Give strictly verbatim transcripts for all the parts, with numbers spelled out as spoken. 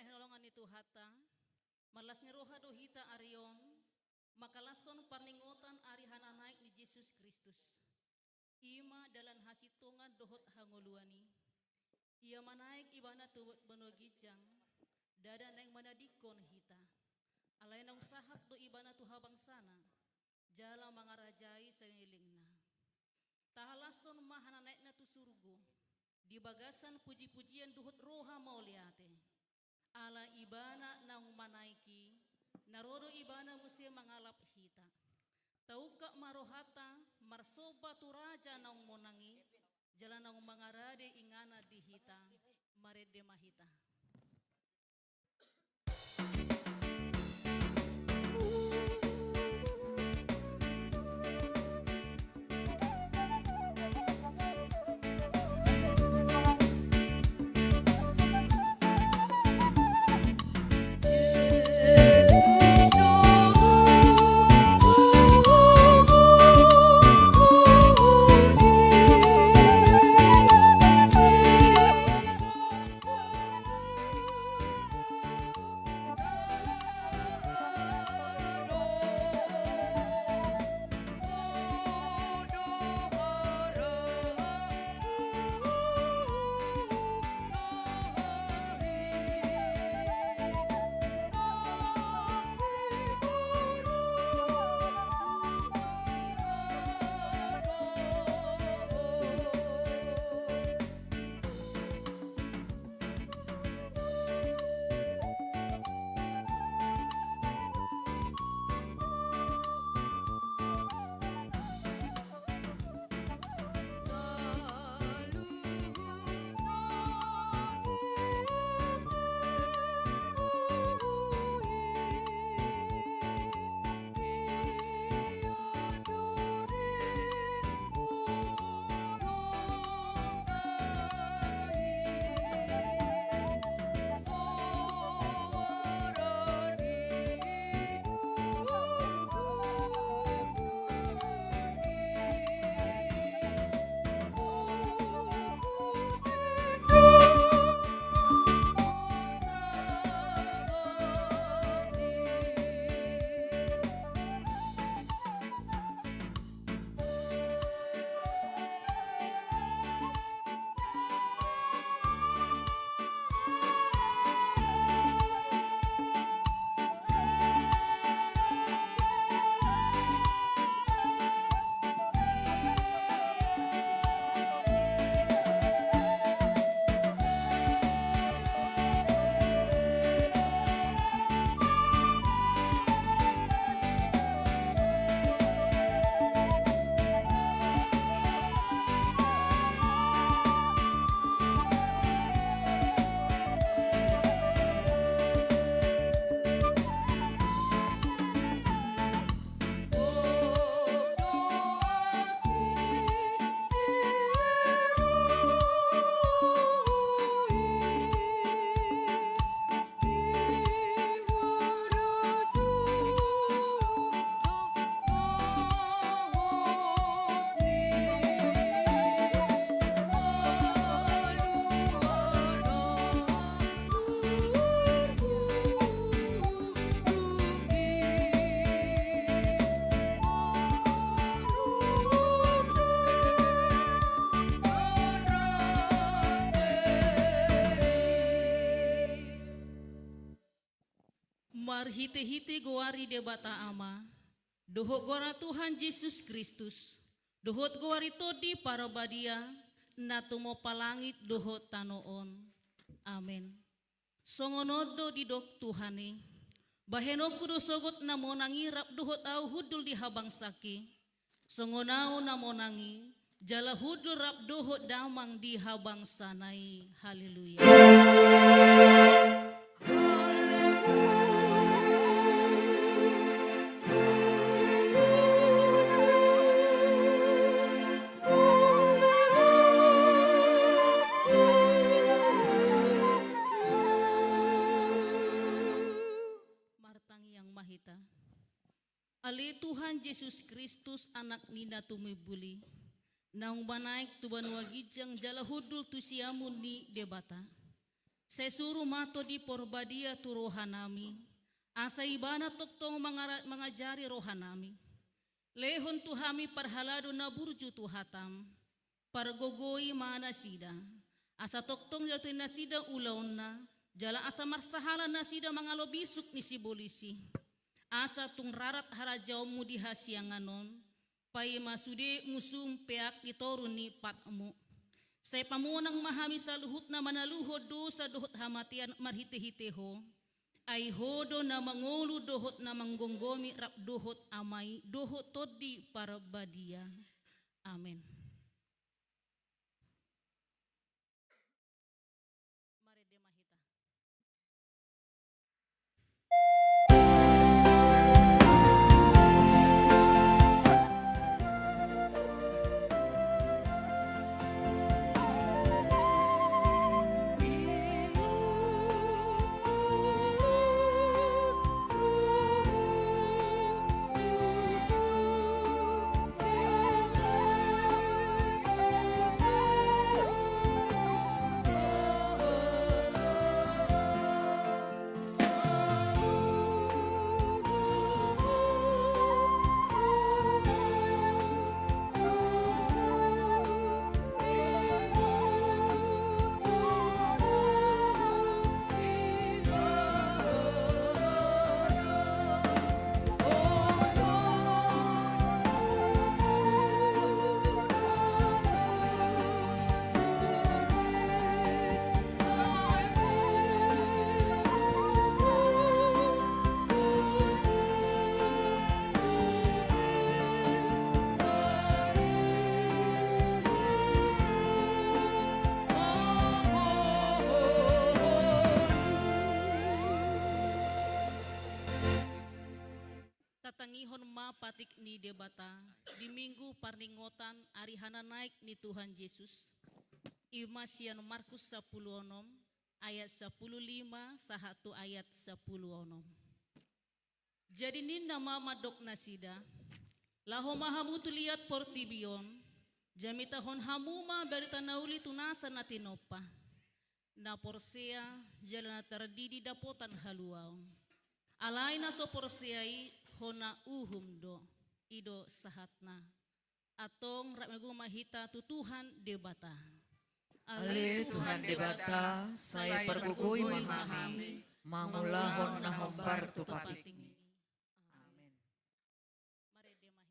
Haholongan ni Tuhanta, marlas ni roha do hita ari on, mangkalashon parningotan ari hananaek ni Jesus Kristus. I ma dalan hasintongan dohot hangoluan i. Ia manaek Ibana tu banua ginjang, ndada naeng manadingkon hita. Alai naung sahat do Ibana tu habangsana, jala mangarajai salelengna. Tahalashon ma hananaekna tu surgo, di bagasan pujipujian dohot roha mauliate. Ala Ibana naung manaek i, na ro do Ibana muse mangalap hita. Taungkap ma rohanta, marsomba tu Raja naung monang i, jala naung mangarade inganan di hita, marende ma hita. Marhitehite goar ni Debata Ama, dohot goar ni Tuhan Jesus Kristus, dohot goar ni Tondi Parbadia, na tumompa langit dohot tano on. Amen. Songon on do didok Tuhan i: Bahenonku do sogot na monang i rap dohot ahu hundul di habangsangki, songon ahu na monang i, jala hundul rap dohot damang di habangsana i. Haleluya. Martangiang ma hita. Ale Tuhan Jesus Kristus, Anak ni na tumimbul i, naung manaek tu banua ginjang jala hundul tu siamun ni Debata, Sai suru ma Tondi Parbadia tu rohanami, asa Ibana tongtong mangara-, mangajari rohanami. Lehon tu hami parhalado na burju tu hataM. Pargogoi ma nasida, asa tongtong dilatoi nasida ulaonna, jala asa marsahala nasida mangalo bisuk ni sibolis i. Asa tung rarat harajaonMu di hasiangan on, paima sude musum peak di toru ni patMu. Sai pamonang ma hami saluhutna manaluhon dosa dohot hamatean marhitehite Ho. Ai Ho do na mangolu dohot na manggomgomi rap dohot Ama i dohot Tondi Parbadia. Amen. Marende ma hita. Tatangihon ma patik ni Debata di Minggu parningotan ari hananaek ni Tuhan Jesus, i ma sian Markus sampulu onom ayat sampulu lima sahat tu ayat sampulu onom. Jadi ninna ma mandok nasida, laho ma hamu tu liat portibi on, jamitahon hamu ma barita na uli tu nasa na tinompa. Na porsea jala na tardidi dapotan haluaon. Alai na so porsea i hona uhum do, i do sahatna. Antong rap mago ma hita tu Tuhan Debata. Ale Tuhan Debata, sai pargogoi ma hami mangulahon na hombar tu patikMi. Amen. Marende ma hita.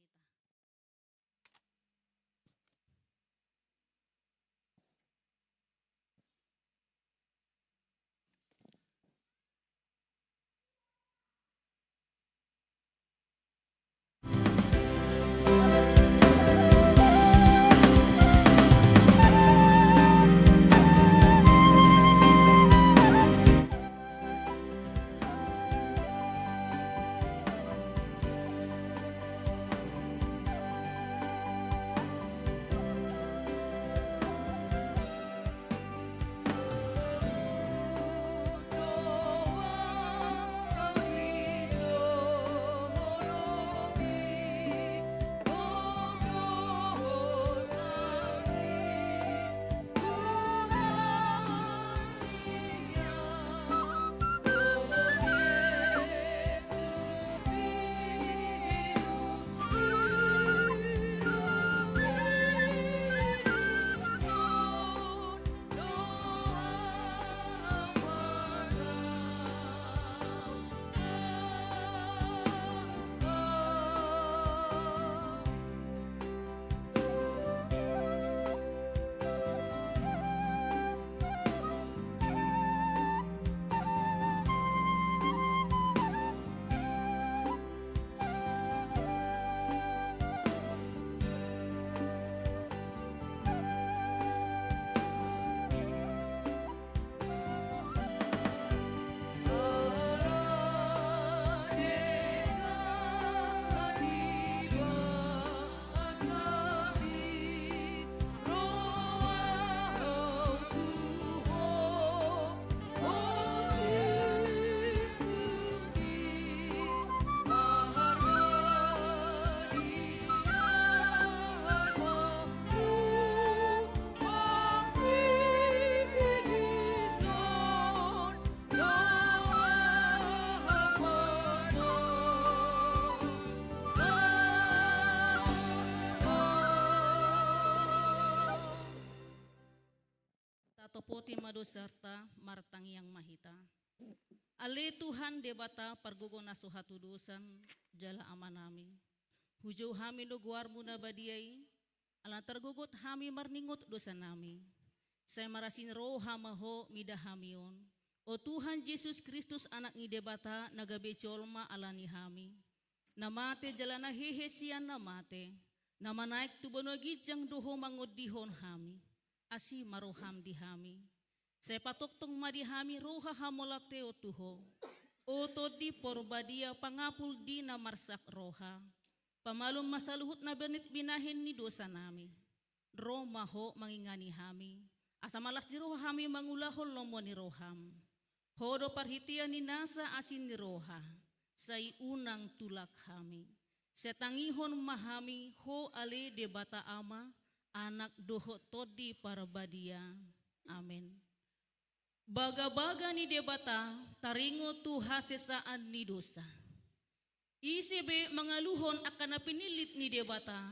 Poti ma dosanta, martangiang ma hita. Ale Tuhan Debata pargogo na so hatudosan, jala Amanami. Hujou hami do goarmu na badia i, ala targogot hami marningot dosanami. Sai marasi ni roha ma Ho mida hami on. O Tuhan Jesus Kristus, Anak ni Debata, na gabe jolma ala ni hami. Na mate jala na hehe sian na mate. Na manaek tu banua ginjang do Ho mangondihon hami. Asi ma roham di hami. Sai patongtong ma di hami roha hamauliateon tu Ho. O Tondi Porbadia, pangapul di na marsak roha. Pamalum ma saluhut na binahen ni dosanami. Ro ma Ho mangingani hami, asa malas ni roha hami mangulahon lomo ni roham. Ho do parhitean ni nasa asi ni roha, sai unang tulak hami. Sai tangihon ma hami Ho ale Debata Ama, Anak dohot Tondi Porbadia. Amen. Bagabaga ni Debata taringot tu hasesaan ni dosa. Ise be mangaluhon angka na pinillit ni Debata,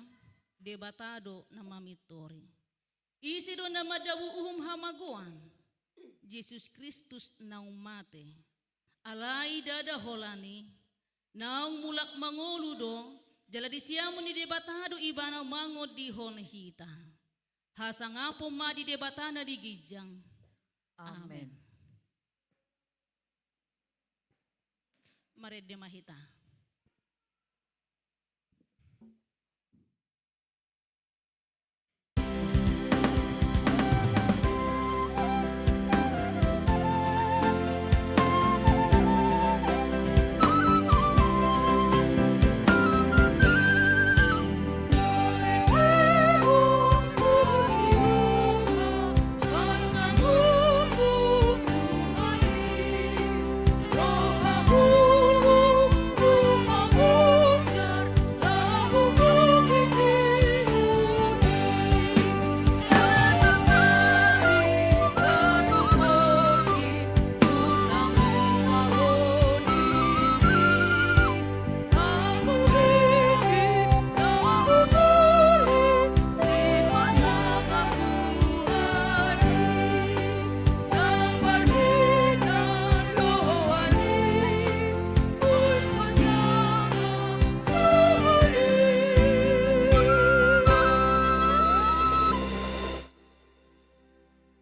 Debata do na mamintori. Ise do na mandabu uhum hamagoan? Jesus Kristus naung mate. Alai ndada holan i, naung mulak mangolu do, jala di siamun ni Debata do Ibana mangondihon hita. Hasangapon ma di Debata na di ginjang. Amen. Amen. Marende ma hita.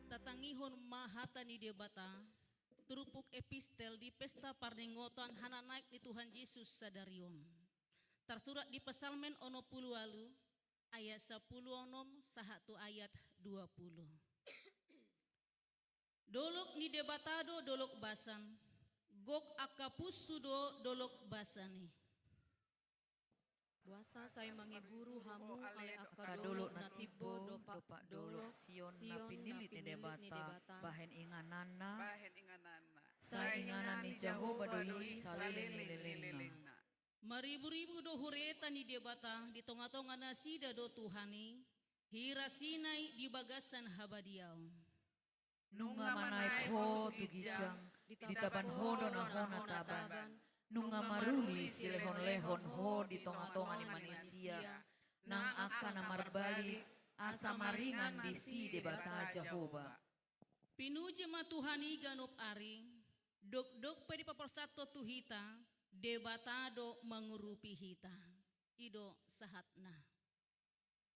Tatangihon ma hata ni Debata, turpuk epistel di pesta parningotan hananaek ni Tuhan Jesus sadari on. Tarsurat di Psalmen onom pulu ualu, ayat sampulu onom sahat tu ayat dua pulu. Dolok ni Debata do dolok basan, gok angka punsu do dolok basan i. Boasa sai mangiburu hamu ale angka dolok na timbo, dompak dolok Sion na pinillit ni Debata, bahen ingananna. Sai inganan ni Jahowa do i saleleng ni lelengna. Mariburibu do hureta ni Debata, di tongatonga nasida do Tuhan i, hira Sinai di bagasan habadiaon. Nunga manaek ho tu ginjang, ditaban ho do na hona taban. Nunga maruli silehonlehon ho di tongatonga ni manisia, nang angka na marbalik, asa maringan disi Debata Jahowa. Pinuji ma Tuhan i ganup ari, dokdok pe dipaporsanhon tu hita, Debata do mangurupi hita. I do sahatna.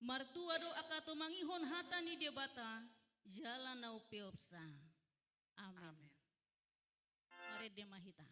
Martua do angka tumangihon hata ni Debata, jala na umpeopsa. Amen. Amen. Marende ma hita.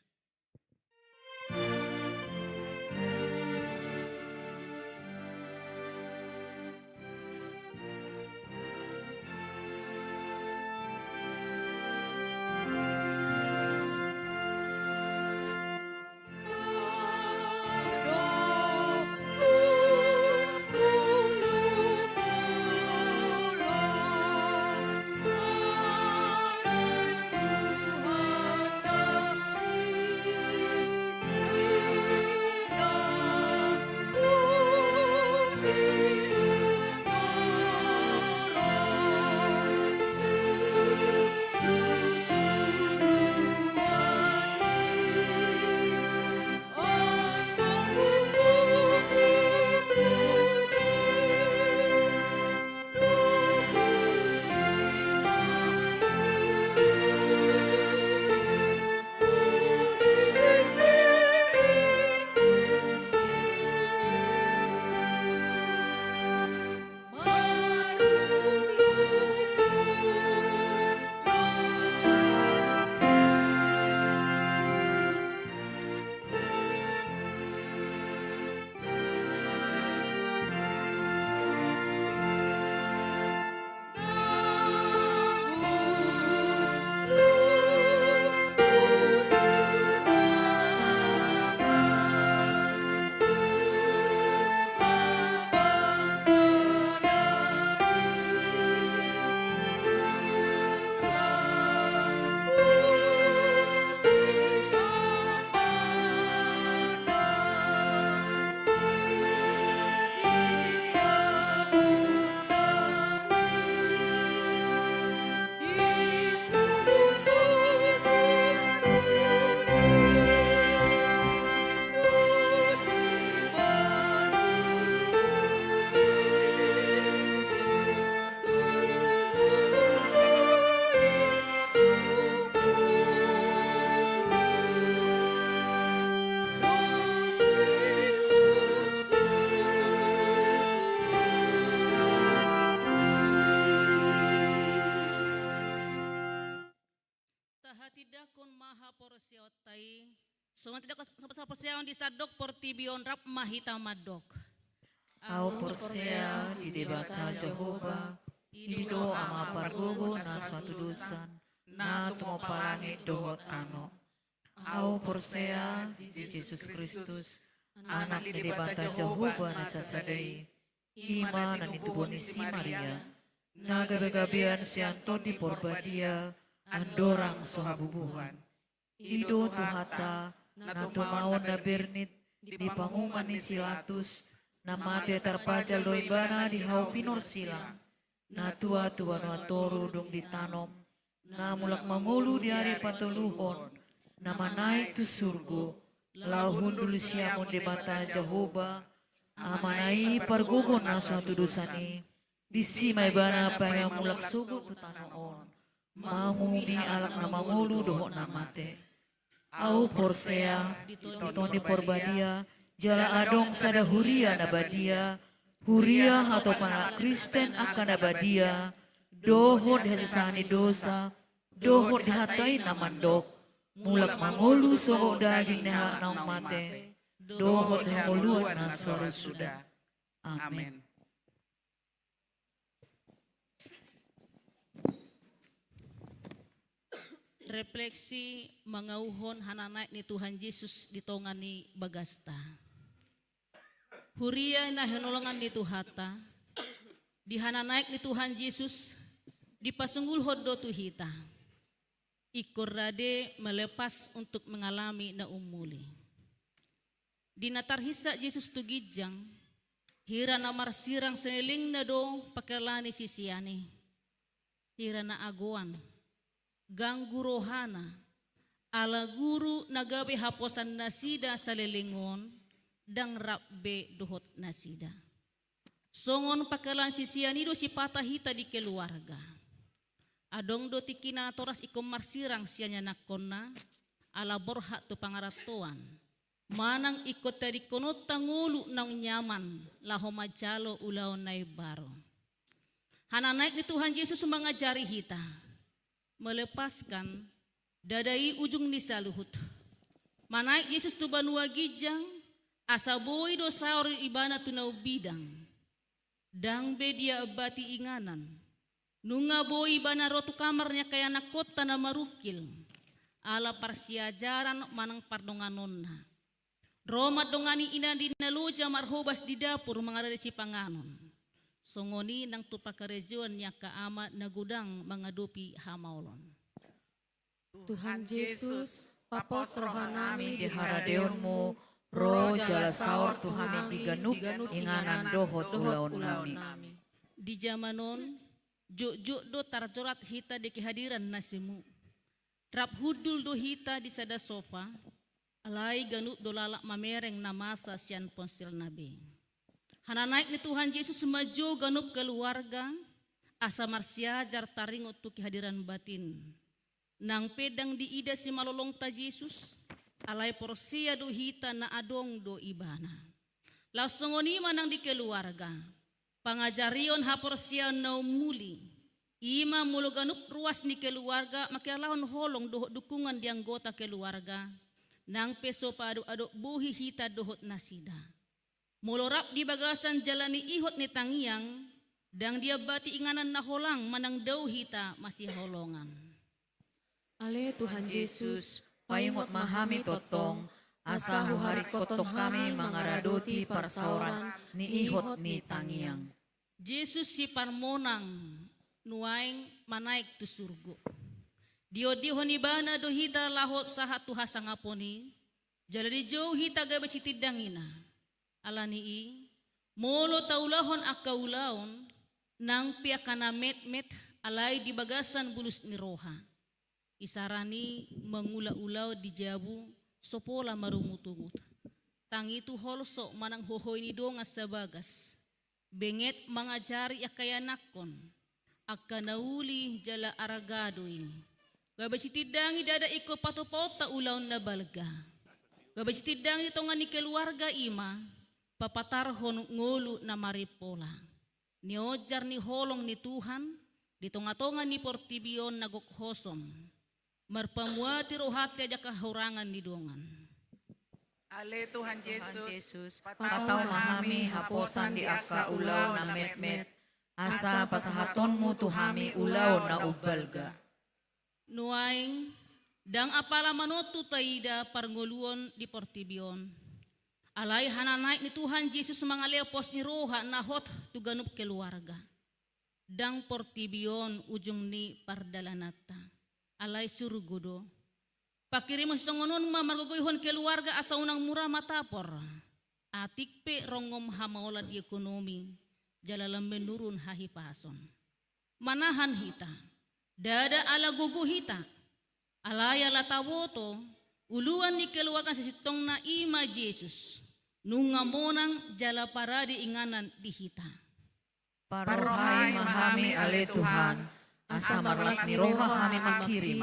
Tindangkon ma haporseaonta i. Songon tindangkon haporseaon di sandok portibi on, rap ma hita mandok. Ahu porsea di Debata Jahowa, i do Ama pargogo na so hatudosan, na tumompa langit dohot tano. Ahu porsea di Jesus Kristus, Anak ni Debata Jahowa na sasada i, i ma na nitubuhon ni si Maria, na gabegabean sian Tondi Porbadia, andorang so habubuhan. I do Tuhanta, na tumaon na bernit di panguhuman ni si Latus, na mate tarpajal do ibana di hau pinorsilang, na tua tu banua toru dung ditanom, na mulak mangolu di ari patoluhon, na manaek tu surgo, laho hundul siamun Debata Jahowa, Amana i pargogo na so hatudosan i, disi ma ibana paima mulak sogot tu tano on, manguhumi halak na mangolu dohot na mate. Ahu porsea di Tondi Porbadia, jala adong sada huria na badia, huria hatopan halak Kristen angka na badia, dohot di hasesaan ni dosa, dohot di hata i na mandok, mulak mangolu sogot daging ni halak naung mate, dohot di hangoluan na so ro suda. Amen. Refleksi mangauhon hananaek ni Tuhan Jesus di tonga ni bagasta. Huria na hinaholongan ni Tuhanta, di hananaek ni Tuhan Jesus, dipasungulhon do tu hita. Ingkon rade melepas untuk mengalami na ummuli. Di na tarhinsa Jesus tu ginjang, hira na marsirang salelengna do pangkilala ni sisean i. Hira na agoan, ganggu rohana, ala guru na gabe haposan nasida saleleng on, ndang rap be dohot nasida. Songon pangkilalaan sisean i do sipata hita di keluarga. Adong do tingki na natoras ingkon marsirang sian ianakhonna, ala borhat tu pangarantoan. Manang ingkon tadingkononta ngolu naung nyaman, laho manjalo ulaon na imbaru. Hananaek ni Tuhan Jesus mangajari hita. Melepaskan, ndada i ujung ni saluhut. Manaek Jesus tu banua ginjang, asa boi do saor ibana tu na umbidang. Ndang be diambati inganan. Nunga boi ibana ro tu kamar ni angka ianakhonta na marungkil. Ala parsiajaran manang pardonganonna. Ro mandongani ina ni na loja marhobas di dapur mangaradei sipanganon. Songon i nang tu pangkarejoan ni angka ama na godang mangadopi hamaolon. Tuhan Jesus, papos rohanami di haradeonmu, ro jala saor tu hami di ganup inganan dohot ulaonnami. Di jaman on, jotjot do tarjorat hita di kehadiran na semu. Rap hundul do hita di sada sofa, alai ganup do lalap mamereng na masa sian ponselna be. Hananaek ni Tuhan Jesus manjou ganup keluarga, asa marsiajar taringot tu kehadiran batin. Nang pe ndang diida simalolongta Jesus, alai porsea do hita na adong do ibana. Laos songon i ma nang di keluarga. Pangajarion haporseaon na ummuli. I ma molo ganup ruas ni keluarga mangkilalahon holong dohot dukungan di anggota keluarga. Nang pe so paadop-adop bohi hita dohot nasida. Molo rap di bagasan jala niihot ni tangiang, ndang diambati inganan na holang manang dao hita masihaholongan. Ale Tuhan Jesus, paingot ma hami tongtong, asa huharingkothon hami mangaradoti parsaoran niihot ni tangiang. Jesus siparmonang nuaeng manaek tu surgo. Diondihon ibana do hita laho sahat tu hasangapon i, jala dijou hita gabe sitindang ina. Ala ni i, molo taulahon angka ulaon, nang pe angka na metmet alai di bagasan bulus ni roha. Isara ni mangula ulaon di jabu, so pola marungutungut. Tangi tu holso manang hohoi ni dongan sabagas. Benget mangajari angka ianakhon, angka na uli jala arga do i. Gabe sitindang i ndada ingkon patupaonta ulaon na balga. Gabe sitindang i di tonga ni keluarga i ma, papatarhon ngolu na marimpola. Niojar ni holong ni Tuhan, di tonga-tonga ni portibi on na gok hosom. marpamuati rohanta di angka hahurangan ni dongan. Ale Tuhan Jesus, patau ma hami haposan di angka ulaon na metmet, asa pasahatonmu tu hami ulaon na umbalga. Nuaeng, ndang apala manontu taida parngoluon di portibi on. Alai hananaek ni Tuhan Jesus mangalean pos ni roha na hot tu ganup keluarga. Ndang portibi on ujung ni pardalananta, alai surgo do. Pangkirimon sisongon on ma margogoihon keluarga asa unang mura matapor. Atik pe rongom hamaolan di ekonomi, jala lam menurun hahipason. Manahan hita, ndada ala gogo hita, alai ala taboto, uluan ni keluarga sasintongna i ma Jesus, nunga monang jala parade inganan di hita. Parrohai ma hami ale Tuhan, asa marlas ni roha hami mangkirim,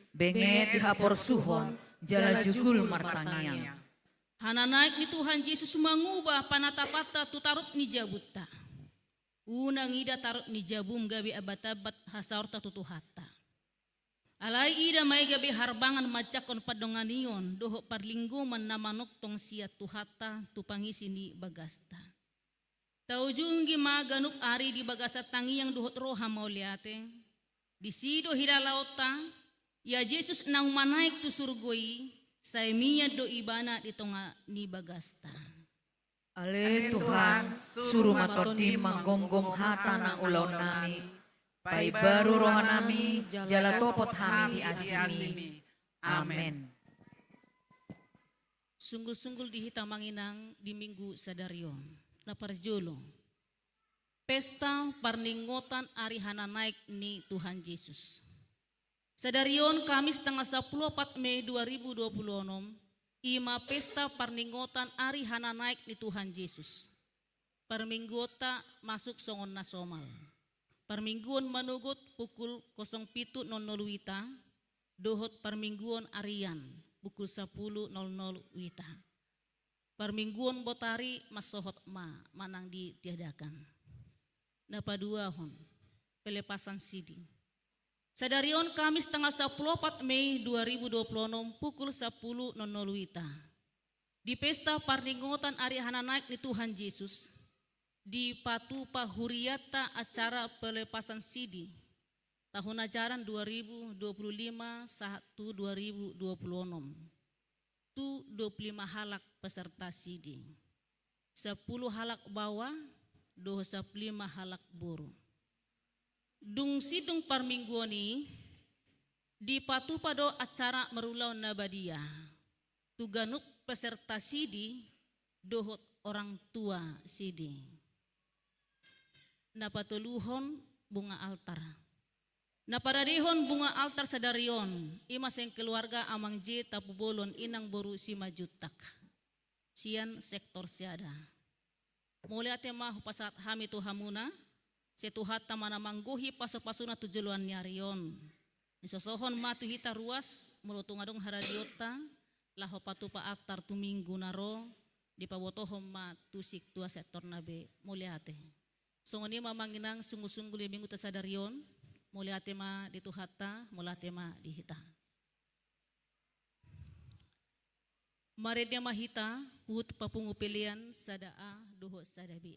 benget di haporsuhon, jala jugul martangiang. Hananaek ni Tuhan Jesus mangubah panatapanta tu tarup ni jabunta. Unang ida tarup ni jabum gabe abat-abat hasaorta tu Tuhanta. Alai ida ma i gabe harbangan manjangkon pandonganion dohot parlinggoman na manongtong sian Tuhanta tu pangisi ni bagasta. Taujunggi ma ganup ari di bagasan tangiang dohot roha mauliate. Disi do hilalaonta, ia Jesus naung manaek tu surgo i, sai mian do Ibana di tonga ni bagasta. Ale Tuhan, suru ma Tondim manggomgom hata nang ulaonnami, paimbaru rohanami, jala topot hami di asiMi. Amen. Sunggul-sunggul di hita amang inang di Minggu sadari on. Na parjolo, pesta parningotan ari hananaek ni Tuhan Jesus. Sadari on Kamis tanggal sampulu opat Mei dua ribu dua pulu onom, i ma pesta parningotan ari hananaek ni Tuhan Jesus. Parmingguonta masuk songon na somal. Parmingguon manogot pukul kosong pitu nol nol wita, dohot parmingguon arian pukul sampulu nol nol wita. Parmingguon botari mansohot ma manang ditiadakan. Na paduahon, pelepasan sidi. Sadari on Kamis tanggal sampulu opat Mei dua ribu dua pulu onom pukul sampulu nol nol wita. Di pesta parningotan ari hananaek ni Tuhan Jesus, dipatupa hurianta acara pelepasan sidi tahun ajaran dua ribu dua pulu lima sahat tu dua ribu dua pulu onom. Tu dua pulu lima halak peserta sidi. Sampulu halak baoa, dohot sampulu lima halak boru. Dung sidung parmingguon i, dipatupa do acara marulaon na badia tu ganup peserta sidi dohot orang tua sidi. Na patoluhon, bunga altar. Na paradehon bunga altar sadari on, i ma sian keluarga Amang J Tapubolon, Inang boru Simanjuntak, sian sektor Sada. Mauliate ma hupasahat hami tu hamuna, sai Tuhanta ma na manggohi pasu-pasuna tu joloan ni ari on. Nisosohon ma tu hita ruas, molo tung adong haradionta, laho patupa altar tu minggu na ro, dipabotohon ma tu siktua sektorna be. Mauliate. Songon i ma amang inang sunggul-sunggul di mingguta sadari on, mauliate ma di Tuhanta, mauliate ma di hita. Marende ma hita, huhut papungu pelean sada A dohot sada B.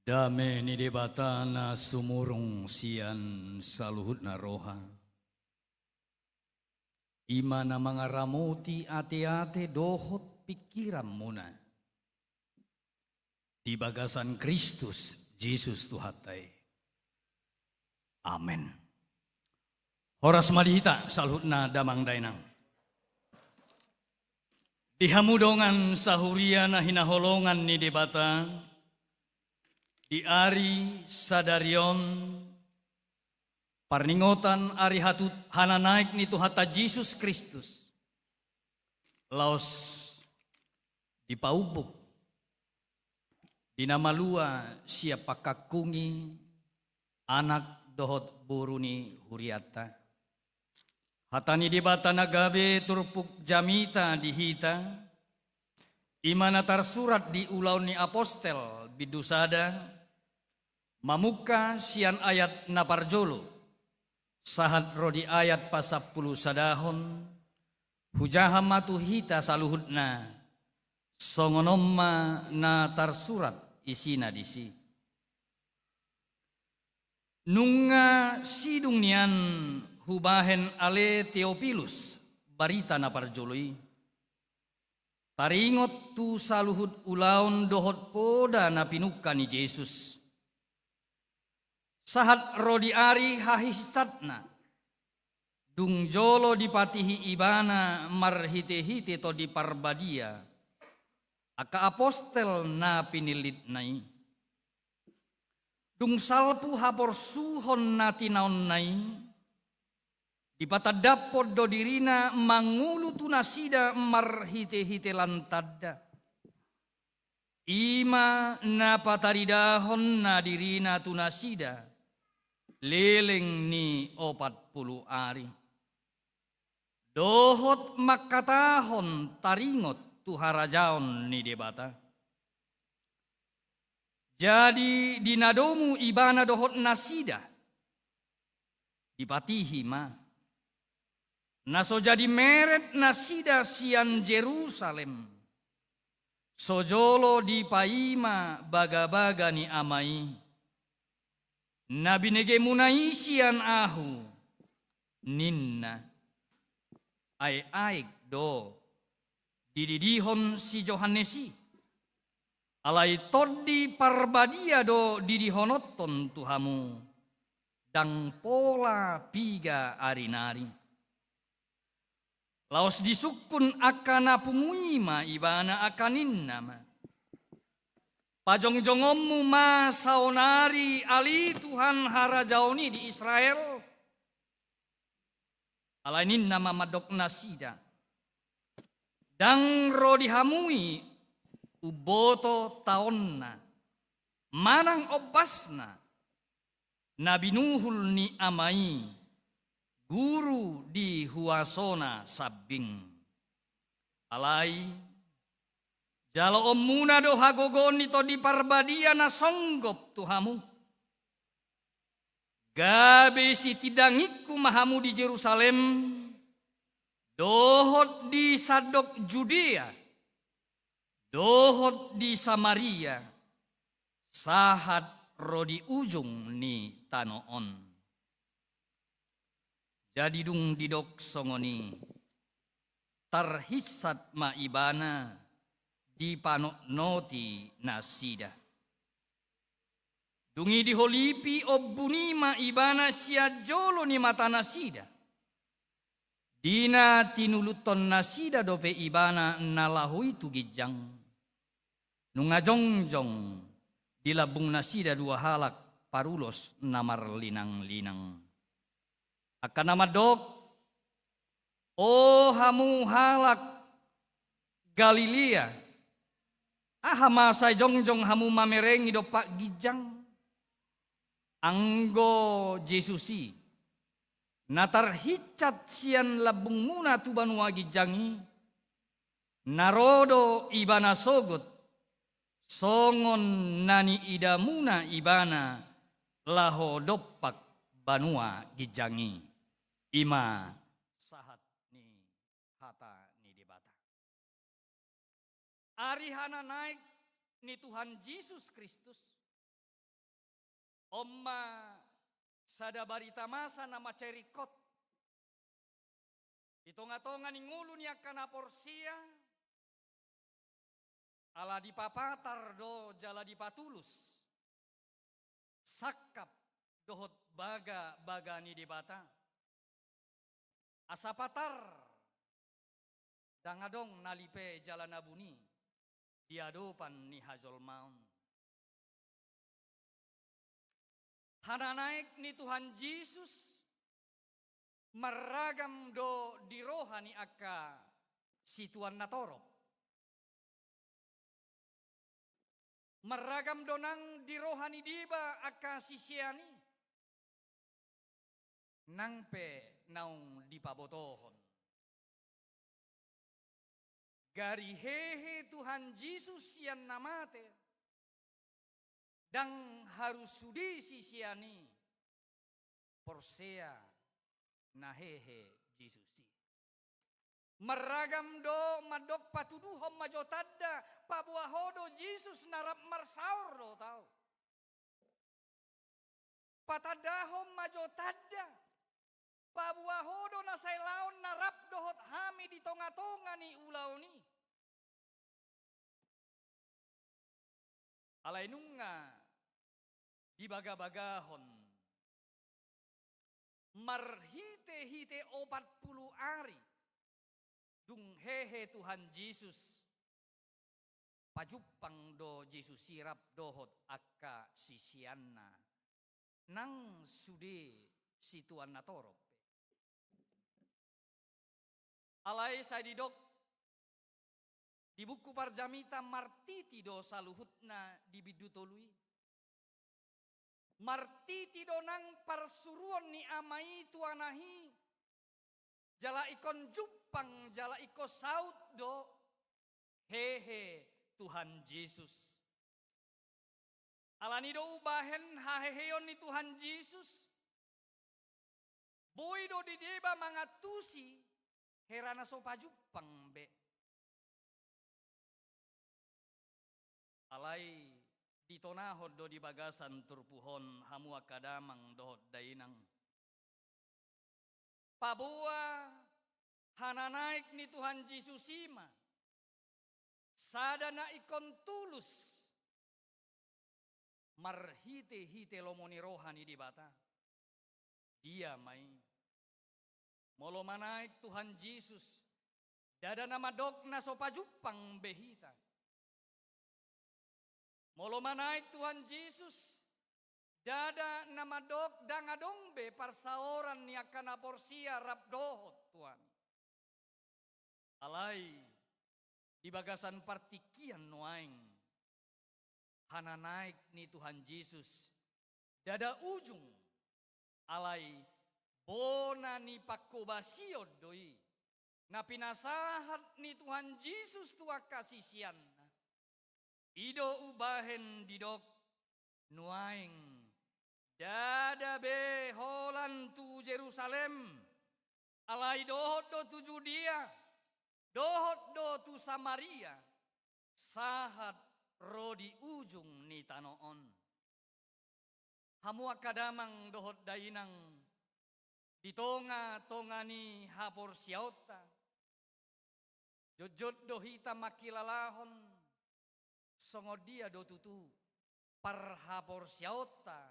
Dame ni Debata na sumurung sian saluhutna roha, i ma na mangaramoti ateate dohot pingkiranmuna di bagasan Kristus Jesus Tuhanta i. Amen. Horas ma di hita saluhutna damang dainang. Di hamu dongan sahuria na hinaholongan ni Debata, di ari sadari on, parningotan ari hatut hananaek ni Tuhanta Jesus Kristus, laos dipaumbuk di na malua sian pangkangkungi anak dohot boru ni hurianta. Hata ni Debata na gabe turpuk jamita di hita, i ma na tarsurat di Ulaon ni Apostel, bindu sada, mamungka sian ayat na parjolo sahat ro di ayat pasampulu sadahon. Hujaha ma tu hita saluhutna, songon on ma na tarsurat isina disi. Nunga sidung nian hubahen ale Teopilus barita na parjolo i, taringot tu saluhut ulaon dohot poda na pinungka ni Jesus, sahat ro di ari hahinsatna, dung jolo dipatihi ibana marhitehite Tondi Parbadia angka apostel na pinillitna i. Dung salpu haporsuhon na tinaonna i, dipatandaphon do dirina mangolu tu nasida marhitehite lan tanda. I ma na pataridahonna dirina tu nasida leleng ni opat pulu ari, dohot mangkatahon taringot tu harajaon ni Debata. Jadi di na domu ibana dohot nasida, dipatihi ma, na so jadi meret nasida sian Jerusalem, so jolo dipaima bagabaga ni Ama i, na binegemuna i sian ahu, ninna. Aeaek do dididihon si Johannes i, alai Tondi Parbadia do didihononhon tu hamu, ndang pola piga ari nari. Laos disungkun angka na pungu i ma ibana, angka ninna ma, pajongjongonmu ma saonari ale Tuhan harajaon i di Israel? Alai ninna ma mandok nasida, ndang ro di hamu i umboto taonna manang ombasna, na binuhul ni Ama i guru di huasona sambing. Alai jaloonmuna do hagogoon ni Tondi Parbadia na songgop tu hamu, gabe sitindangingku ma hamu di Jerusalem, dohot di sandok Judea, dohot di Samaria, sahat ro di ujung ni tano on. Jadi dung didok songon i, tarhinsat ma ibana dipanotnoti nasida. Dung i diholipi ombun i ma ibana sian jolo ni mata nasida. Di na tinuluthon nasida dope ibana na laho i tu ginjang, nunga jongjong di lambung nasida dua halak parulos na marlinanglinang. Angka na mandok, o hamu halak Galilea, aha ma sai jongjong hamu mamerengi dompak ginjang? Anggo Jesus i, na tarhinsat sian lambungmuna tu banua ginjang i, na ro do ibana sogot, songon na niidamuna ibana laho dompak banua ginjang i. I ma sahat ni hata ni Debata. Ari hananaek ni Tuhan Jesus Kristus, On ma sada barita masa na mansai ringkot di tonga-tonga ni ngolu ni angka na porsea, ala dipapatar do jala dipatulus sangkap dohot bagabaga ni Debata. Asa patar, ndang adong na lipe jala na buni di adopan ni hajolmaon. Hananaek ni Tuhan Jesus marragam do di roha ni angka situan na torop. Marragam do nang di roha ni deba angka sisean i, nang pe naung dipabotohon. Gari hehe Tuhan Jesus sian na mate, ndang harus sude sisean i porsea na hehe Jesus i. Marragam do mandok patuduhon ma jo tanda, paboa ho do Jesus na rap marsaor dohot ahu. Patandahon ma jo tanda, paboa ho do na sailaon na rap dohot hami di tonga-tonga ni ulaon i. Alai nunga dibagabagahon marhite-hite opat pulu ari dung hehe Tuhan Jesus, pajumpang do Jesus i rap dohot angka siseanna nang sude situan na torop. Alai sai didok di buku Parjamita, martiti do saluhutna di bindu tolu i. Martiti do nang parsuruon ni Ama i tu Anak i, jala ingkon jumpang jala ingkon saut do hehe Tuhan Jesus. Alani do umbahen haheheon ni Tuhan Jesus, boi do di deba mangantusi hera na so pajumpang be. Alai ditonahon do di bagasan turpuk on hamu angka damang dohot dainang, paboa hananaek ni Tuhan Jesus i ma sada na ingkon tulus marhite-hite lomo ni roha ni Debata. Dia ma i? Molo manaek Tuhan Jesus, ndada na mandok na so pajumpang be hita. Molo manaek Tuhan Jesus, ndada na mandok ndang adong be parsaoran ni angka na porsea rap dohot Tuhan. Alai di bagasan partingkian nuaeng, hananaek ni Tuhan Jesus ndada ujung, alai bona ni pangkobasion do i na pinasahat ni Tuhan Jesus tu angka siseanna. I do umbahen didok, nuaeng ndada be holan tu Jerusalem, alai dohot do tu Judea, dohot do tu Samaria, sahat ro di ujung ni tano on. Hamu angka damang dohot dainang, di tonga-tonga ni haporseaonta, jotjot do hita mangkilalahon songon dia do tutu parhaporseaonta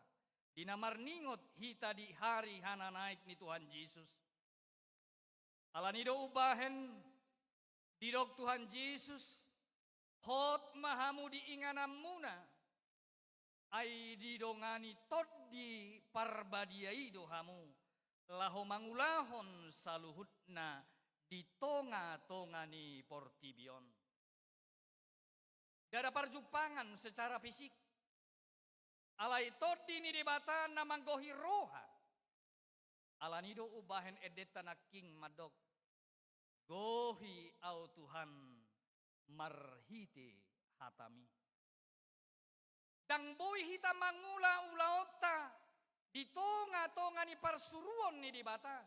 di na marningot hita di ari hananaek ni Tuhan Jesus. Alani do umbahen didok Tuhan Jesus, hot ma hamu di ingananmuna, ai didongani Tondi Parbadia i do hamu laho mangulahon saluhutna di tonga-tonga ni portibi on. Ndada parjumpangan secara fisik, alai Tondi ni Debata na manggohi roha. Alani do umbahen endenta nangkin mandok, gohi ahu Tuhan marhite hataMi. Ndang boi hita mangula ulaonta di tonga-tonga ni parsuruon ni Debata,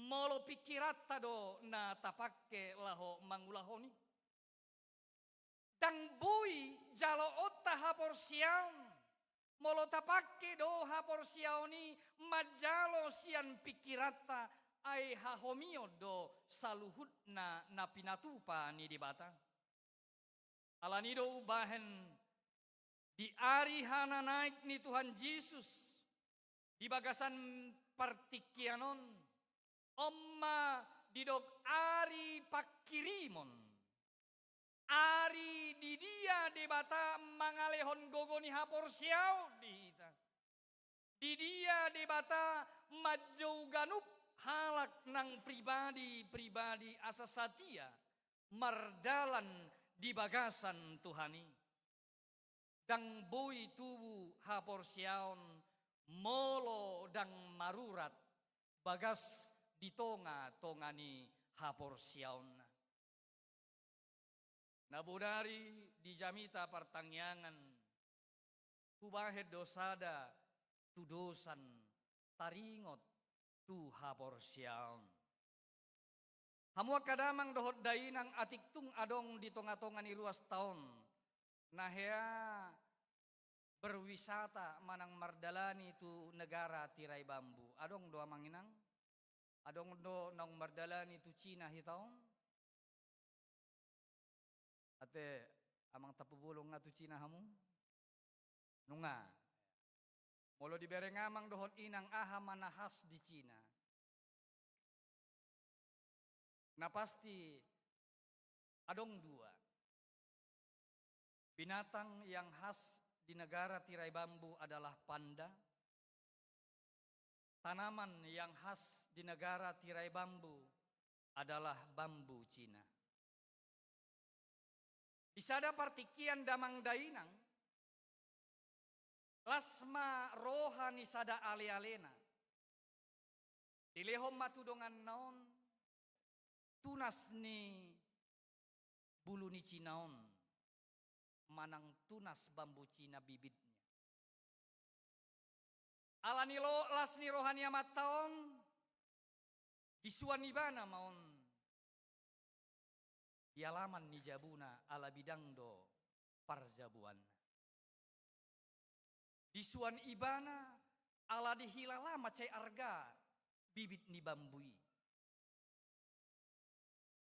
molo pingkiranta do na tapangke laho mangulahon i. Ndang boi jaloonta haporseaon, molo tapangke do haporseaon i manjalo sian pingkiranta, ai hahomion do saluhutna na pinatupa ni Debata. Alani do umbahen di ari hananaek ni Tuhan Jesus di bagasan partingkian on, on ma didok ari pangkirimon. Ari di dia Debata mangalehon gogo ni haporseaon di hita. Di dia Debata manjou ganup halak nang pribadi-pribadi asa satia mardalan di bagasan Tuhan i. Ndang boi tubu haporseaon molo ndang marurat bagas di tonga-tonga ni haporseaonna. Na bodari di jamita partangiangan, hubahen do sada tudosan taringot tu haporseaon. Hamu angka damang dohot dainang, atik tung adong di tonga-tonga ni ruasta on na hea berwisata manang mardalani tu negara tirai bambu, adong do amang inang? Adong do naung mardalani tu Cina hita on? Ate, amang Tampubolon, nga tu Cina hamu? Nunga. Molo dibereng amang dohot inang, aha ma na khas di Cina? Na pasti adong dua. Binatang yang khas di negara tirai bambu adalah panda. Tanaman yang khas di negara tirai bambu adalah bambu Cina. Di sada partingkian damang dainang, las ma roha ni sada ale-alena. Dilehon ma tu donganna on tunas ni bulu ni Cina on, manang tunas bambu Cina bibitnya. Alani las ni roha ni amanta on, disuan ibana ma on di alaman ni jabuna, ala bidang do parjabuanna. Disuan ibana ala dihilala mansai arga bibit ni bambu i.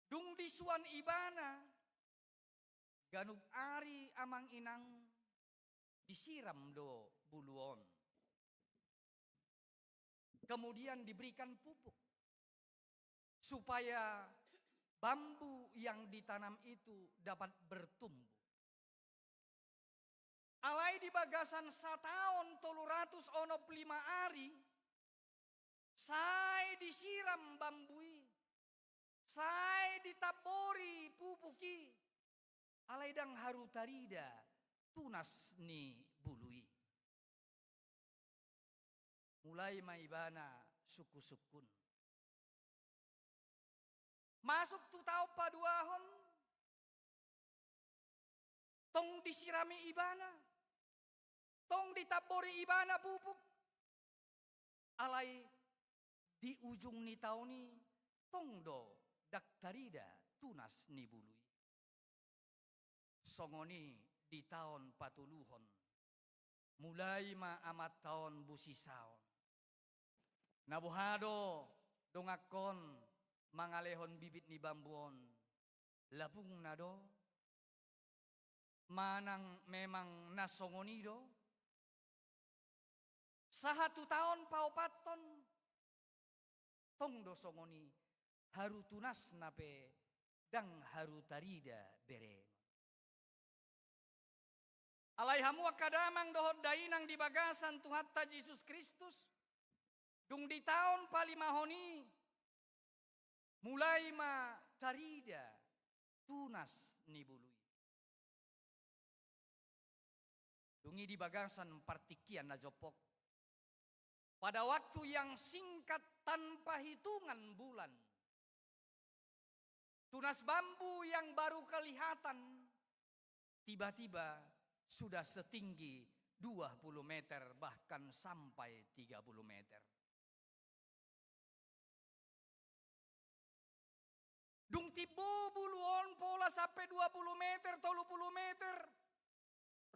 Dung disuan ibana, ganup ari amang inang disiram do bulu on. Kemudian diberikan pupuk supaya bambu yang ditanam itu dapat bertumbuh. Alai di bagasan sataon tolu ratus onom pulu lima ari, sai disiram bambu i, sai ditambori pupuk i, alai ndang haru tarida tunas ni bulu i. Mulai ma ibana sungkun-sungkun. Masuk tu taon paduahon, tong disirami ibana, tong ditambori ibana pupuk. Alai di ujung ni taon i, tong do ndang tarida tunas ni bulu i. Songon i di taon patoluhon. Mulai ma amanta on busisaon. Na boha do donganhon mangalehon bibit ni bambu on? Lapungna do? Manang memang na songon i do? Sahat tu taon paopathon, tong do songon i, haru tunasna pe ndang haru tarida bereng. Alai hamu angka damang dohot dainang di bagasan Tuhanta Jesus Kristus, dung di taon palimahon i, mulai ma tarida tunas ni bulu i. Dung i di bagasan partingkian na jompok, pada waktu yang singkat tanpa hitungan bulan, tunas bambu yang baru kelihatan tiba-tiba sudah setinggi dua puluh meter, bahkan sampai tiga puluh meter. Dung timbo bulu on pola sampe dua pulu meter, tolu pulu meter,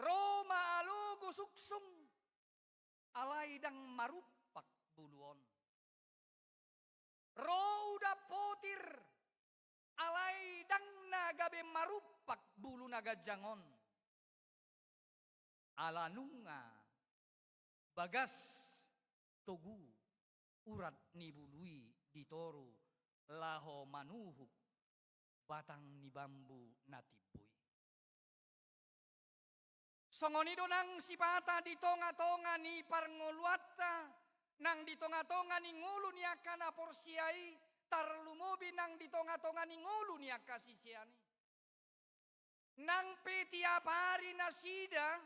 ro ma alogo sungsung, alai ndang marumpak bulu on. Ro udan potir, alai ndang na gabe marumpak bulu na ganjang on. Ala nunga bagas togu urat ni bulu i di toru laho manuhuk batang ni bambu na timbo i. Songon i do nang sipata di tonga-tonga ni parngoluanta, nang di tonga-tonga ni ngolu ni angka na porsea i, tarlumobi nang di tonga-tonga ni ngolu ni angka sisean i. Nang pe tiap ari nasida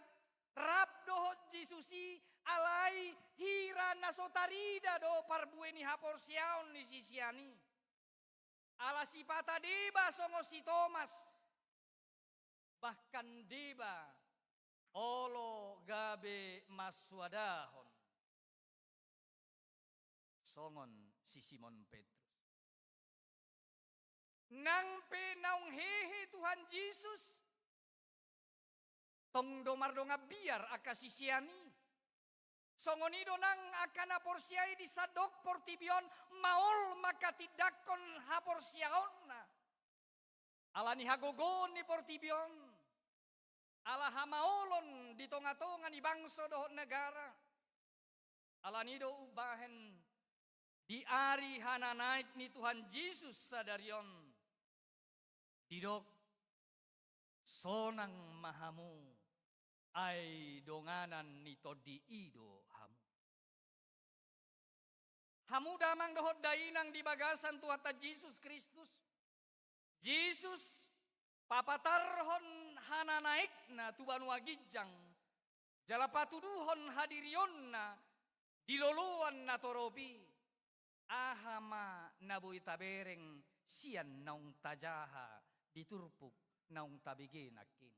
rap dohot Jesus i, alai hira na so tarida do parbue ni haporseaon ni sisean i. Ala sipata deba songon si Tomas, bahkan deba olo gabe mansoadahon songon si Simon Petrus. Nang pe naung hehe Tuhan Jesus, tong do mardongan biar angka sisean i. Songon i do nang angka na porsea i di sandok portibi on, maol mangkatindangkon haporseaonna. Ala ni hagogoon ni portibi on, ala hamaolon di tonga-tonga ni bangso dohot negara. Ala ni do umbahen di ari hananaek ni Tuhan Jesus sadari on, didok, sonang ma hamu, ai donganan ni Tondi i do hamu. Hamu damang dohot dainang di bagasan Tuhanta Jesus Kristus, Jesus papatarhon hananaekna tu banua ginjang, jala patuduhon hadirionna di loloan na torop i. Aha ma na boi tabereng sian naung tajaha di turpuk naung tabege nangkin?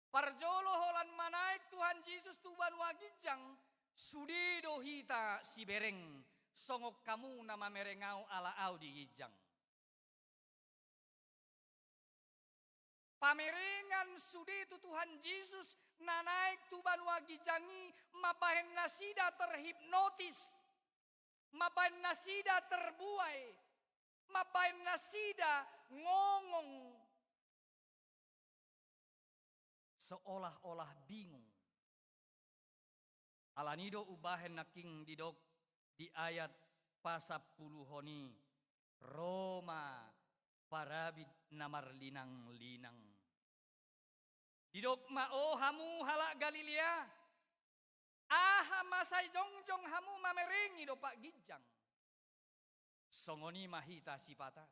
Parjolo holan manaek Tuhan Jesus tu banua ginjang, sude do hita sibereng, songon hamu na mamereng ahu ala ahu di ginjang. Pamerengan sude tu Tuhan Jesus na naek tu banua ginjang i mambahen nasida terhipnotis, mambahen nasida terbuai, mambahen nasida ngongong, seolah-olah bingung. Ala ni do umbahen nangkin didok di ayat pasampuluhon i, ro ma parabit na marlinang-linang. Didok ma, o hamu halak Galilea, aha ma sai jongjong hamu mamerengi dompak ginjang? Songon i ma hita sipata.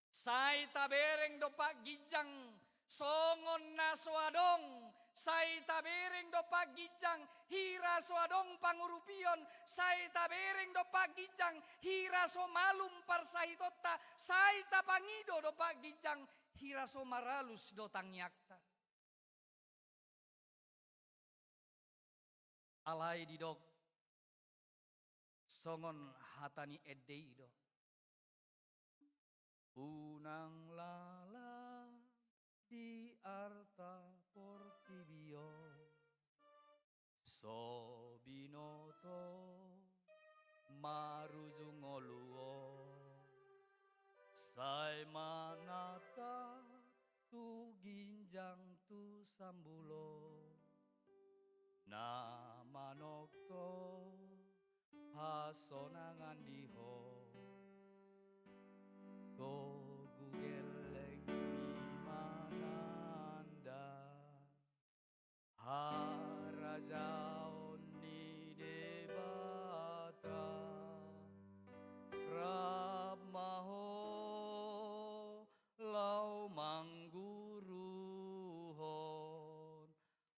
Sai tabereng dompak ginjang songon na so adong, sai tabereng dompak ginjang hira so adong pangurupion, sai tabereng dompak ginjang hira so malum parsahitonta, sai tapangido dompak ginjang hira so maralus do tangiangta. Alai didok songon hata ni ende i do: Unang lalan di arta portibi on, so binoto marujung ngolu on, sai manatap tu ginjang tu sambulon, na manongtong hasonangan di ho, togu gelleng i mananda harajaon ni Debata. Rap ma ho laho mangguruhon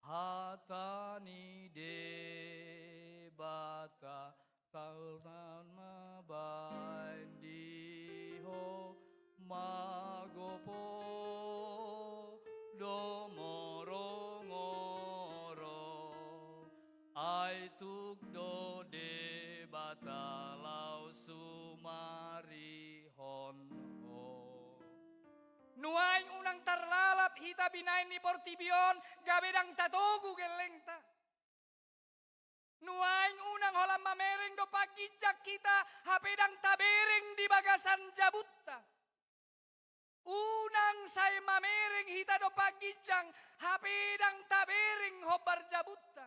hata ni Debata, taon ma baen di ho sinain ni portibi on, gabe ndang tatogu gellengta. Nuaeng unang holan mamereng dompak ginjang hita, hape ndang tabereng di bagasan jabunta. Unang sai mamereng hita dompak ginjang, hape ndang tabereng hombar jabunta.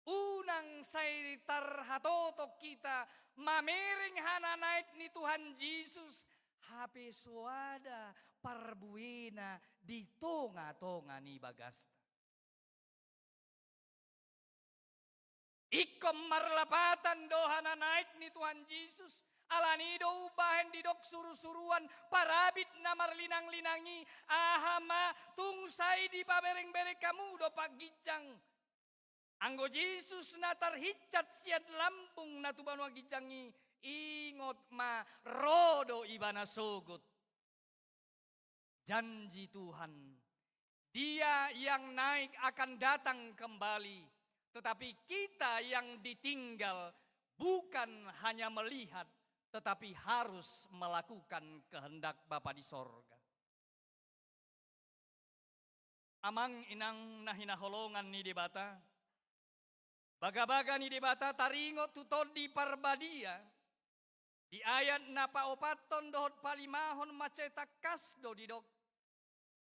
Unang sai tarhatoton hita mamereng hananaek ni Tuhan Jesus, hape soada parbuena di tonga-tonga ni bagasta. Ingkon marlapatan do hananaek ni Tuhan Jesus, alani do umbahen didok suru-suruan parabit na marlinang-linang i, aha ma tung sai dipabereng-bereng hamu dompak ginjang. Anggo Jesus na tarhinsat sian lambung na tu banua ginjang i, ingot ma ro do ibana sogot. Janji Tuhan, Dia yang naik akan datang kembali, tetapi kita yang ditinggal bukan hanya melihat, tetapi harus melakukan kehendak Bapa di sorga. Amang inang na hinaholongan ni Debata, bagabaga ni Debata taringot tu Tondi Parbadia, di ayat na paopathon dohot palimahon mansai tangkas do didok,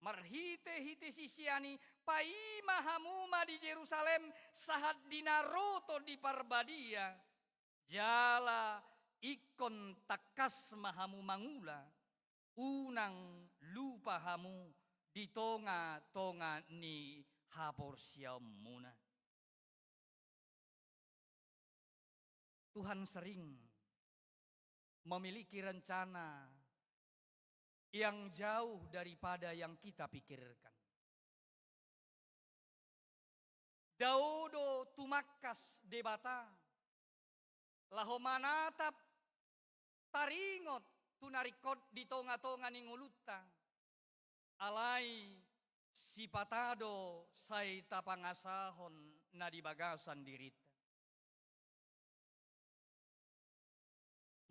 marhite-hite sisean i paima hamu ma di Jerusalem sahat di na ro Tondi Parbadia, jala ingkon tangkas ma hamu mangula, unang lupa hamu di tonga-tonga ni haporseaonmuna. Tuhan sering memiliki rencana yang jauh daripada yang kita pikirkan. Dao do tumangkas Debata laho manatap taringot tu na ringkot di tonga-tonga ni ngolunta. Alai sipata do sai tapangasahon na di bagasan dirinta.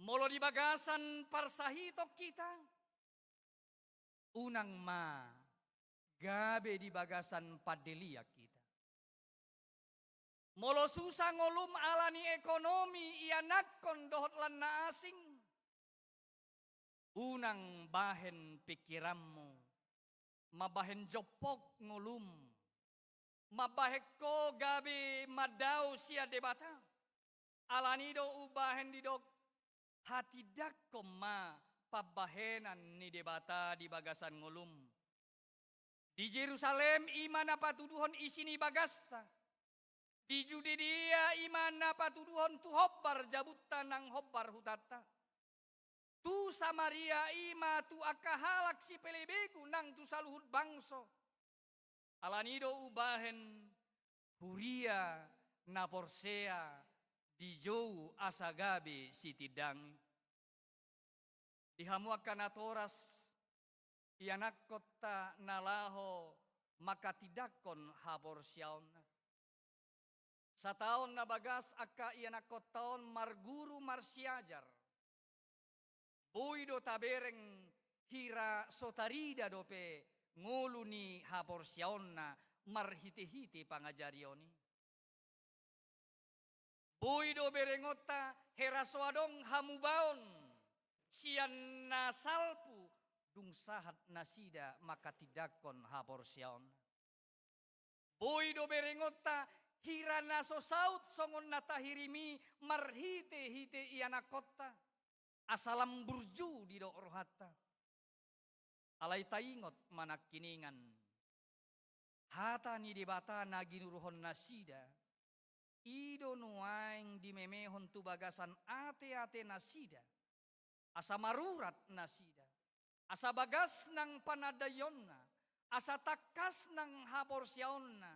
Molo di bagasan parsahiton hita, unang ma gabe di bagasan pandelean hita. Molo susa ngolum ala ni ekonomi ianakhon dohot lan na asing, unang bahen pingkiranmu mambahen jompok ngolum, mambahen ho gabe mandao sian Debata. Alani do umbahen didok, hatindangkon ma pambahenan ni Debata di bagasan ngolum. Di Jerusalem i ma na patuduhon isi ni bagasta. Di Judea i ma na patuduhon tu hombar jabunta nang hombar hutanta. Tu Samaria i ma tu angka halak sipelebegu nang tu saluhut bangso. Alani do umbahen huria na porsea dijou asa gabe sitindangi. Di hamu angka natoras, ianakhonta na laho manghatindanghon haporseaonna. Sataon na bagas angka ianakhonta on marguru marsiajar. Boi do tabereng hira so tarida dope ngolu ni haporseaonna marhitehite pangajarion i. Boi do berengonta hira so adong hamubaon sian na salpu dung sahat nasida manghatindanghon haporseaonna. Boi do berengonta hira na so saut songon na tahirim i marhitehite ianakhonta, asa lam burju didok rohanta. Alai taingot ma nangkiningan, hata ni Debata na ginuruhon nasida, i do nuaeng dimemehon tu bagasan ateate nasida, asa marurat nasida, asa bagas nang panandaionna, asa tangkas nang haporseaonna,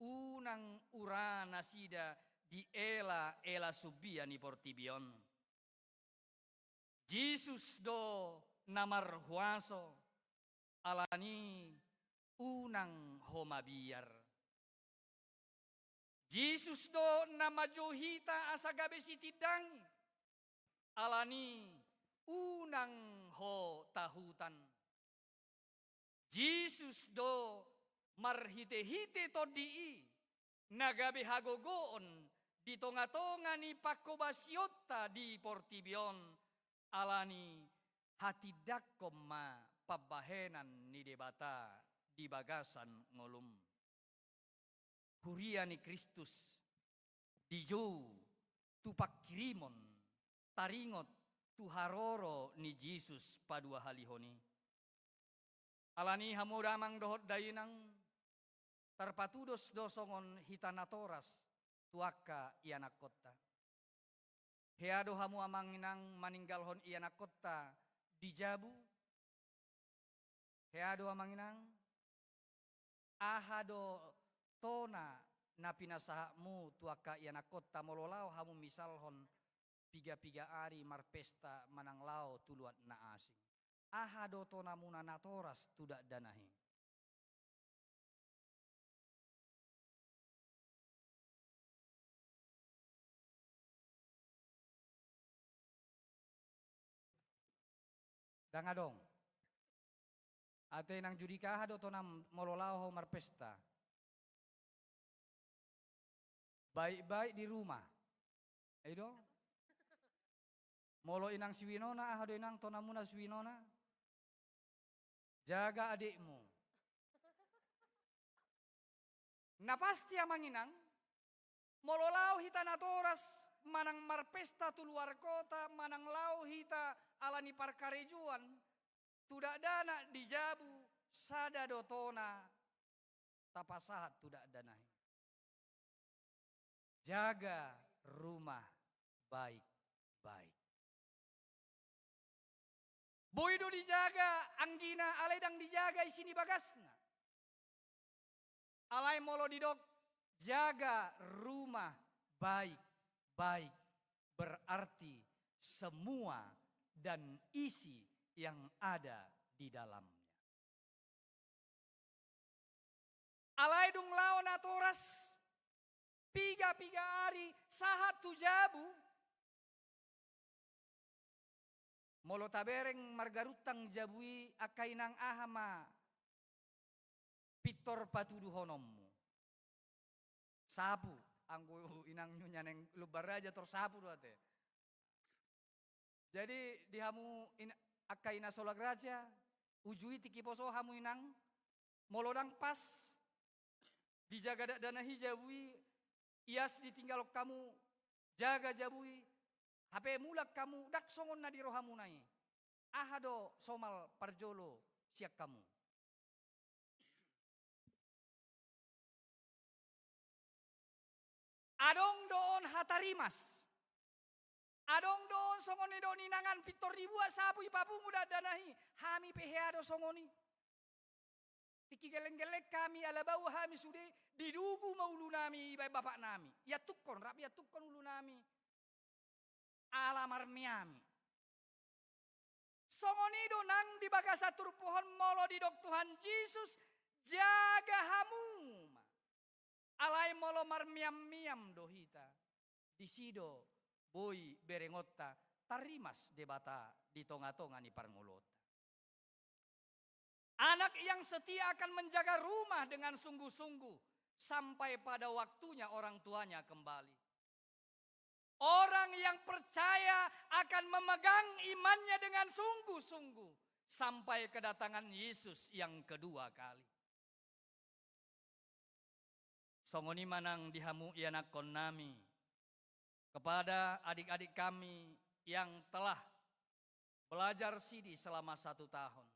unang ura nasida di ela-ela sumbia ni portibi on. Jesus do na marhuaso, alani unang ho mabiar. Jesus do na manjou hita asa gabe sitindangi, alani unang ho tahutan. Jesus do marhite-hite Tondi i na gabe hagogoon di tonga-tonga ni panghobasionta di portibi on, ala ni hatindangkon ma pambahenan ni Debata di bagasan ngolum. Huria ni Kristus, dijou tu panghirimon, taringot tu haroro ni Jesus paduahalihon i. Ala ni i hamu damang dohot dainang, tarpatudos do songon hita natoras tu angka ianakkonta. Hea do hamu amang inang maninggalhon ianakkonta di jabu? Hea do amang inang? Aha do tona na pinasahatmu tu angka ianakkonta molo laho hamu misalhon piga-piga ari marpesta manang laho tu luat na asing? Aha do tonamuna natoras tu dakdanak i? Ndang adong. Ate inang Judika, aha do tonam molo laho ho marpesta? Baik-baik di rumah. I do. Molo inang si Winona, aha do inang tonamuna si Winona? Jaga adikmu. Na pasti amang inang, molo laho hita natoras, manang marpesta tu luar kota, manang laho hita ala ni parkarejoan, tu dakdanak di jabu, sada do tona tapasahat tu dakdanak i. Jaga rumah baik-baik. Boi do dijaga anggina, alai ndang dijaga isi ni bagasna. Alai molo didok jaga rumah baik-baik, berarti semua dan isi yang ada di dalamnya. Alai dung laho natoras, piga-piga ari sahat tu jabu, molo tabereng margaruntang jabu i, angka inang, aha ma pintor patuduhononmu? Sapu. Anggo inang Nyonya Neng Lumban Raja tor sapu do ate. Jadi di hamu in-, angka ina sola gracia, uju i tingki poso hamu inang, molo ndang pas dijaga dakdanak i jabu i, ias ditinggalhon hamu jaga jabu i, hape mulak hamu ndang songon na di rohamuna i. Aha do somal parjolo sian hamu? Adong do on hata rimas. Adong do on songon nidok ni inangan pintor dibuat sapu i papungu dakdanak i. Hami pe hea do songon i. Tingki gelleng-gelleng hami ala bau hami sude didugu ma ulunami ibaen bapaknami. Iantukkon, rap iantukkon ulunami. Ala marmiami. Songon i do nang di bagasan turpuk on molo didok Tuhan Jesus, jaga hamu ma. Alai molo marmiam-miam do hita, disi do boi berengonta tarrimas Debata di tonga-tonga ni parngoluonta. Anak yang setia akan menjaga rumah dengan sungguh-sungguh sampai pada waktunya orang tuanya kembali. Orang yang percaya akan memegang imannya dengan sungguh-sungguh sampai kedatangan Yesus yang kedua kali. Songon i ma nang di hamu ianakkonnami, kepada adik-adik kami yang telah belajar sidi selama satu tahun.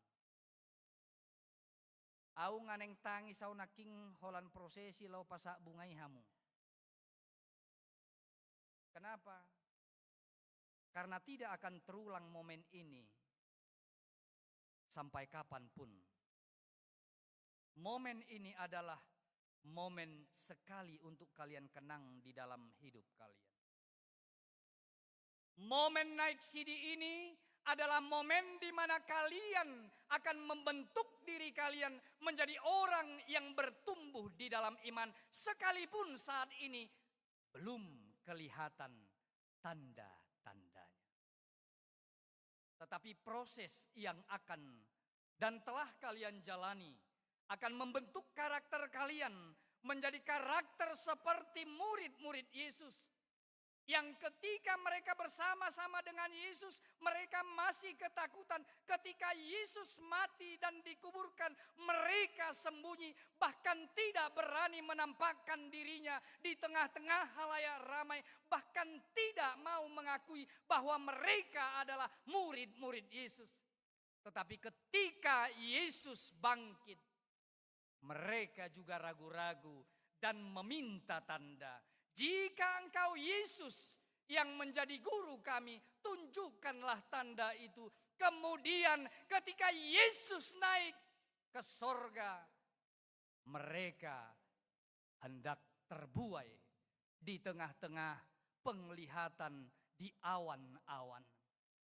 Au nga naeng tangis au nangkin holan prosesi laho pasahat bunga i hamu. Kenapa? Karena tidak akan terulang momen ini sampai kapan pun. Momen ini adalah momen sekali untuk kalian kenang di dalam hidup kalian. Momen naik sidi ini adalah momen di mana kalian akan membentuk diri kalian menjadi orang yang bertumbuh di dalam iman, sekalipun saat ini belum kelihatan tanda-tandanya. Tetapi proses yang akan dan telah kalian jalani akan membentuk karakter kalian menjadi karakter seperti murid-murid Yesus, yang ketika mereka bersama-sama dengan Yesus, mereka masih ketakutan. Ketika Yesus mati dan dikuburkan, mereka sembunyi, bahkan tidak berani menampakkan dirinya di tengah-tengah halayak ramai, bahkan tidak mau mengakui bahwa mereka adalah murid-murid Yesus. Tetapi ketika Yesus bangkit, mereka juga ragu-ragu dan meminta tanda. "Jika Engkau Yesus yang menjadi guru kami, tunjukkanlah tanda itu." Kemudian, ketika Yesus naik ke sorga, mereka hendak terbuai di tengah-tengah penglihatan di awan-awan.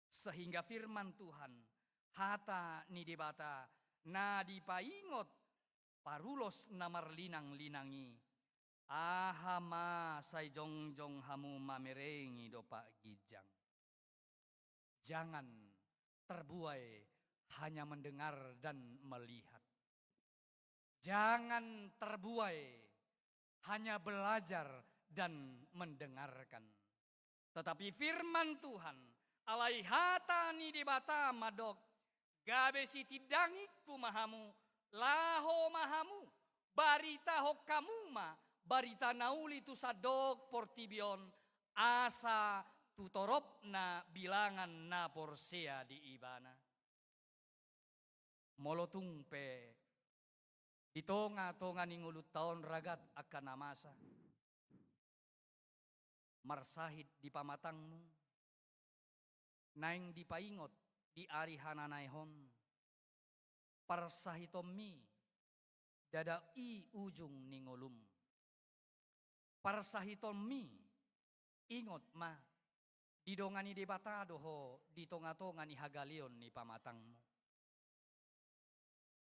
Sehingga firman Tuhan, hata ni Debata na dipaingot parulos na marlinang-linang i, "Aha ma sai jongjong hamu mamereng i dompak ginjang?" Jangan terbuai hanya mendengar dan melihat. Jangan terbuai hanya belajar dan mendengarkan. Tetapi firman Tuhan, alai hata ni Debata mandok, "Gabe sitindangingku ma hamu, laho ma hamu, baritahon hamu ma barita na uli tu sandok portibi on, asa tu toropna bilangan na porsea di Ibana." Molo tung pe di tonga-tonga ni ngolunta on ragam angka na masa, marsahit di pamatangmu, naeng dipaingot di ari hananaek on, parsahitonmi ndada i ujung ni ngolum. Parsahitonmi, ingot ma, didongani Debata do ho di tonga-tonga ni hagaleon ni pamatangmu.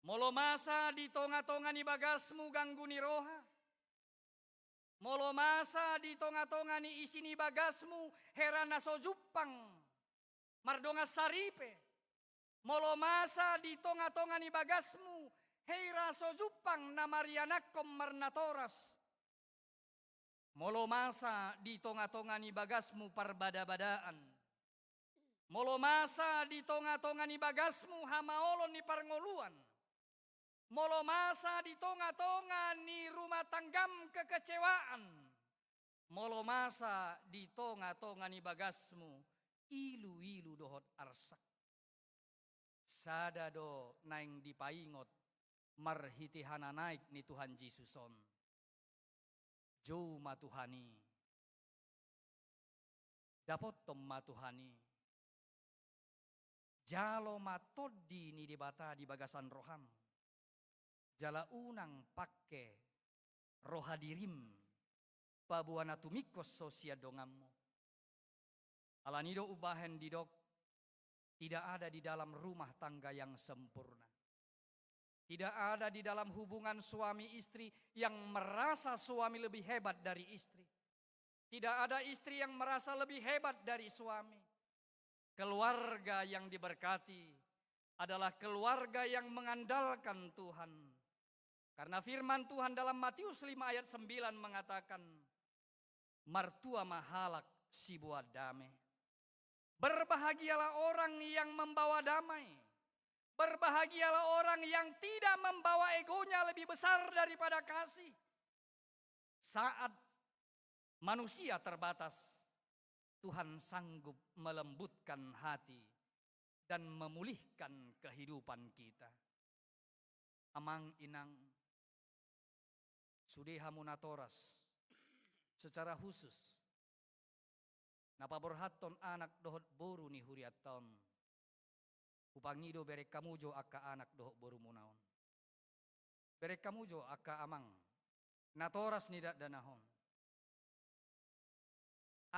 Molo masa di tonga-tonga ni bagasmu ganggu ni roha, molo masa di tonga-tonga ni isi ni bagasmu hera na so jumpang mardongan saripe, molo masa di tonga-tonga ni bagasmu hera so jumpang na marianakhon marnatoras, molo masa di tonga-tonga ni bagasmu parbada-badaan, molo masa di tonga-tonga ni bagasmu hamaolon ni parngoluan, molo masa di tonga-tonga ni rumah tanggam kekecewaan, molo masa di tonga-tonga ni bagasmu ilu-ilu dohot arsak, sada do naeng dipaingot marhite hananaek ni Tuhan Jesus on. Jou ma Tuhan i. Dapothon ma Tuhan i. Jalo ma tondi ni Debata di bagasan roham. Jala unang pangke roha dirim paboa na tumingkos ho sian donganmu. Alani do umbahen didok, tidak ada di dalam rumah tangga yang sempurna. Tidak ada di dalam hubungan suami istri yang merasa suami lebih hebat dari istri. Tidak ada istri yang merasa lebih hebat dari suami. Keluarga yang diberkati adalah keluarga yang mengandalkan Tuhan. Karena firman Tuhan dalam Matius lima ayat sembilan mengatakan, "Martua ma halak siboan dame." Berbahagialah orang yang membawa damai. Berbahagialah orang yang tidak membawa egonya lebih besar daripada kasih. Saat manusia terbatas, Tuhan sanggup melembutkan hati dan memulihkan kehidupan kita. Amang inang, sude hamu natoras, secara khusus na paborhathon anak dohot boru ni hurianta on, hupangido bereng hamu jo angka anak dohot borumuna on. Bereng hamu jo angka amang natoras ni dakdanak on.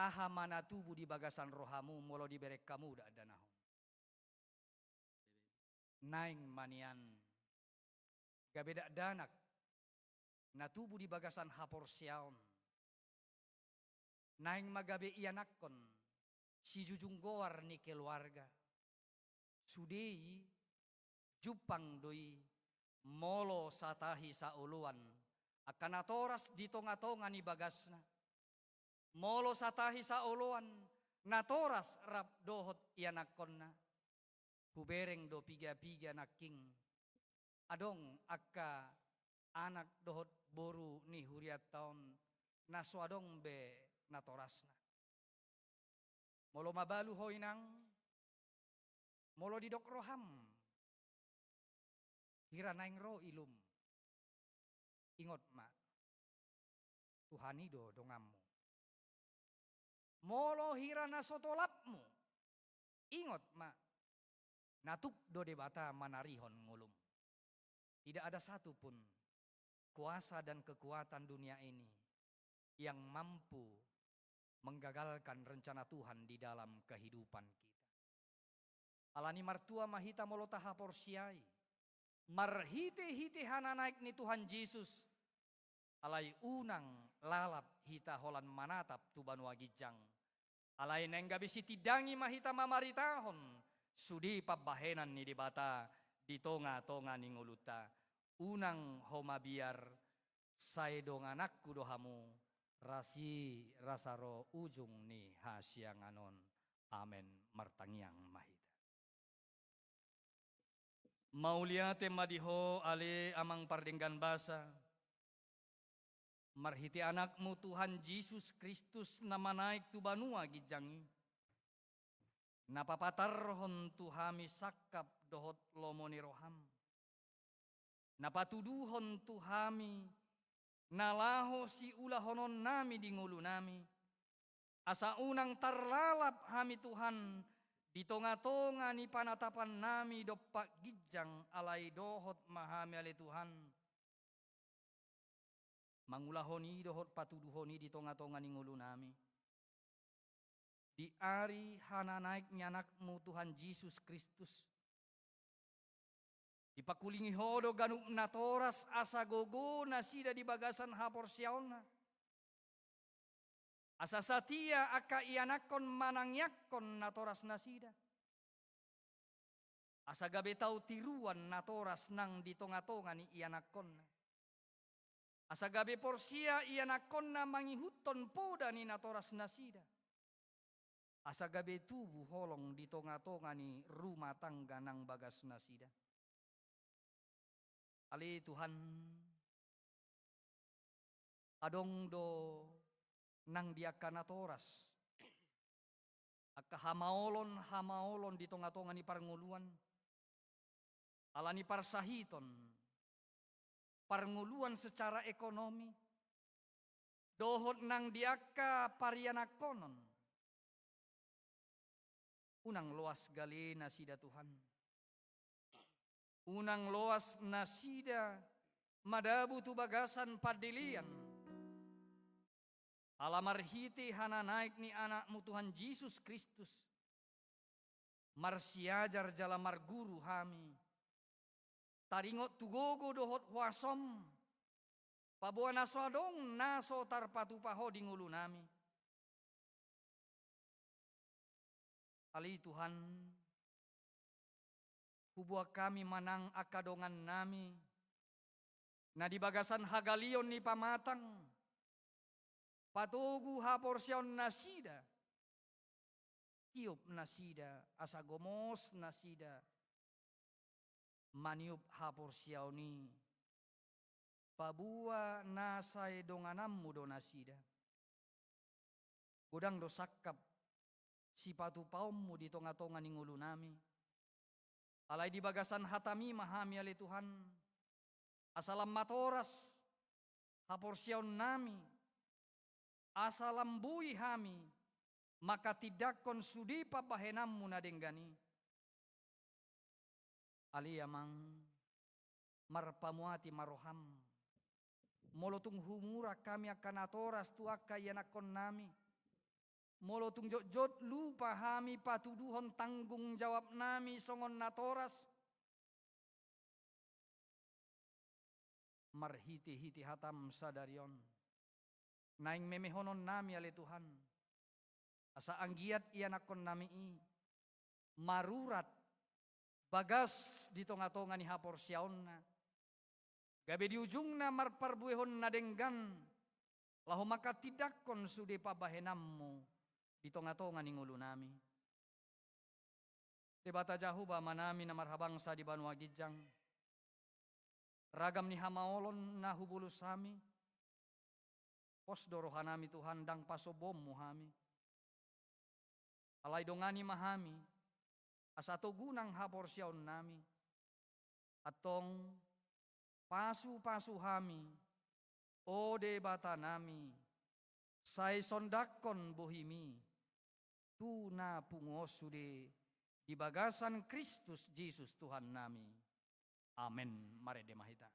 Aha ma na tubu di bagasan rohamu molo dibereng hamu dakdanak on? Naeng ma nian gabe dakdanak na tubu di bagasan haporseaon. Naeng ma gabe ianakhon sijujung goar ni keluarga. Sude i jumpang do i, molo satahi saoloan angka natoras di tonga-tonga ni bagasna. Molo satahi saoloan natoras rap dohot ianakkonna. Hubereng do piga-piga nangkin adong angka anak dohot boru ni hurianta on na so adong be natorasna. Molo mabalu ho inang, molo didok roham, hira naeng ro ilum, ingot ma, Tuhan i do donganmu. Molo hira na so tolapmu, ingot ma, na tuk do Debata manarihon ngolum. Tidak ada satu pun kuasa dan kekuatan dunia ini yang mampu menggagalkan rencana Tuhan di dalam kehidupan kita. Alani martua ma hita molo tahaporseai marhite-hite hananaek ni Tuhan Jesus, alai unang lalap hita holan manatap tu banua ginjang. Alai naeng gabe sitindangi ma hita mamaritahon sude pambahenan ni Debata di tonga-tonga ni ngolunta. Unang ho mabiar sai dongananku do hamu, rasi rasa ro ujung ni hasiangan on. Amen. Martangiang ma hita. Mauliate ma di Ho ale Amang pardenggan basa, marhite Anakmu Tuhan Jesus Kristus na manaek tu banua ginjang i, na papatarhon tu hami sangkap dohot lomo ni roham, na patuduhon tu hami na laho siulahononnami di ngolunami, asa unang tarlalap hami Tuhan di tonga-tonga ni panatapannami dompak ginjang, alai dohot ma hami ale Tuhan mangulahon i dohot patuduhon i di tonga-tonga ni ngolunami. Di ari hananaek ni Anakmu Tuhan Jesus Kristus, dipakulingi Ho do ganup natoras asa gogo nasida di bagasan haporseaonna, asa satia angka ianakkon manangiangkon natoras nasida. Asa gabe tau tiruan natoras nang di tonga-tonga ni ianakkonna. Asa gabe porsea ianakkonna mangihuthon poda ni natoras nasida. Asa gabe tubu holong di tonga-tonga ni rumah tangga nang bagas nasida. Ale Tuhan, adong do nang di angka natoras angka hamaolon-hamaolon di tonga-tonga ni parngoluan, ala ni parsahiton parngoluan secara ekonomi, dohot nang di angka parianakkonon. Unang loas gale nasida Tuhan. Unang loas nasida madabu tu bagasan pandelean. Ala marhite hananaek ni Anakmu Tuhan Jesus Kristus, marsiajar jala marguru hami. Taringot tu gogo dohot huasom, paboa na so adong na so tarpatupa Ho di ngolunami. Ale Tuhan, huboan hami ma nang angka dongannami na di bagasan hagalion ni pamatang, patogu haporseaon nasida, tiop nasida asa gomos nasida maniop haporseaon i, paboa na sai dongananmu do nasida. Godang do sangkap sipatupaonmu di tonga-tonga ni ngolunami. Alai di bagasan hatami ma hami ale Tuhan, asa lam matoras haporseaonnami, asa lam boi hami manghatindanghon sude pambahenanmu na denggan i. Ale Amang, marpamuati ma roham. Molo tung humurang hami angka natoras tu angka ianakkonnami, molo tung jotjot lupa hami patuduhon tanggung jawabnami songon natoras, marhite-hite hatam sadari on, naeng memehononnami ale Tuhan, asa anggiat ianakkonnami i marurat bagas di tonga-tonga ni haporseaonna, gabe di ujungna marparbuehon na denggan, laho manghatindanghon sude pambahenanmu di tonga-tonga ni ngolunami. Debata Jahowa Amanami na marhabangsa di banua ginjang, ragam ni hamaolon na hubolus hami, pos do rohanami Tuhan, ndang pasombuonmu hami. Alai dongani ma hami, asa togu nang haporseaonnami. Antong, pasu-pasu hami, o Debatanami, sai sondanghon bohimi tu na pungu on sude di bagasan Kristus Jesus Tuhannami. Amen. Marende ma hita.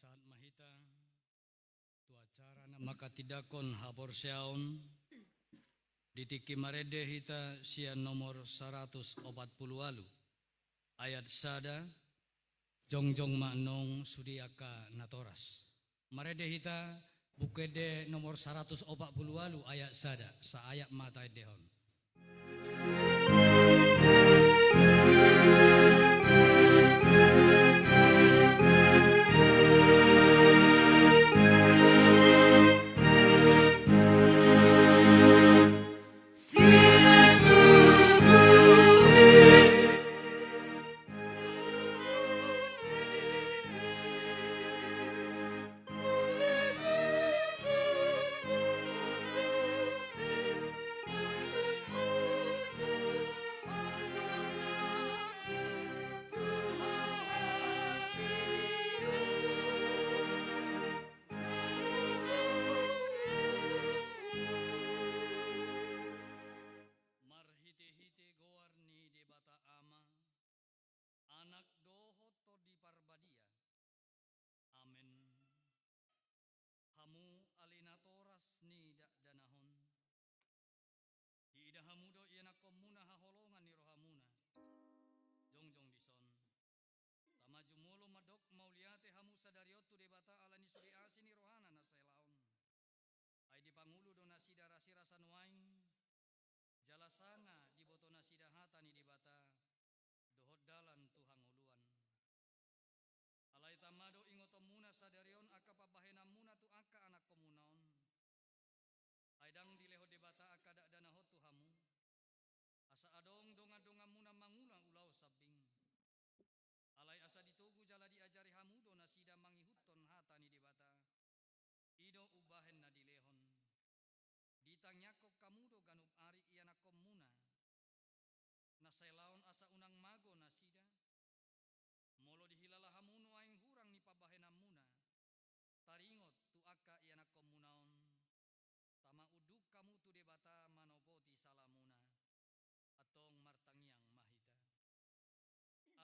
Sahat ma hita tu acara na manghatindanghon haporseaon, di tingki marende hita sian nomor saratus opat pulu ualu, ayat sada, jongjong ma annon sude angka natoras. Marende hita Buku Ende nomor saratus opat pulu ualu ayat sada, saayat ma taendehon. Marhitehite goar ni Debata Ama, Anak dohot Tondi Parbadia. Amen. Hamu ale natoras ni dakdanak on, iida hamu do ianakkonmuna haholongan ni rohamuna. Jongjong dison, tama jumolo mandok mauliate hamu sadari on tu Debata ala ni sude asi ni rohana na sai laon. Ai dipangulu do nasida rasirasa nuaeng, jala sanga diboto nasida hata ni Debata, dohot dalan tu hangoluan. Alai tama do ingotonmuna sadari on angka pambahenanmuna tu angka anakkonmuna on. Ai ndang dilehon Debata angka dakdanak on tu hamu, asa adong dongandonganmuna mangula ulaon sambing. Alai asa ditogu jala diajari hamu do nasida mangihuthon hata ni Debata. I do umbahen na dilehon. Ditangiangkon hamu do ganup ari ianakkonmuna na sai laon asa unang mago nasida. Molo dihilala hamu nuaeng hurang ni pambahenanmuna, taringot tu angka ianakkonmuna on, tama unduk hamu tu Debata manopoti salamuna. Antong martangiang ma hita.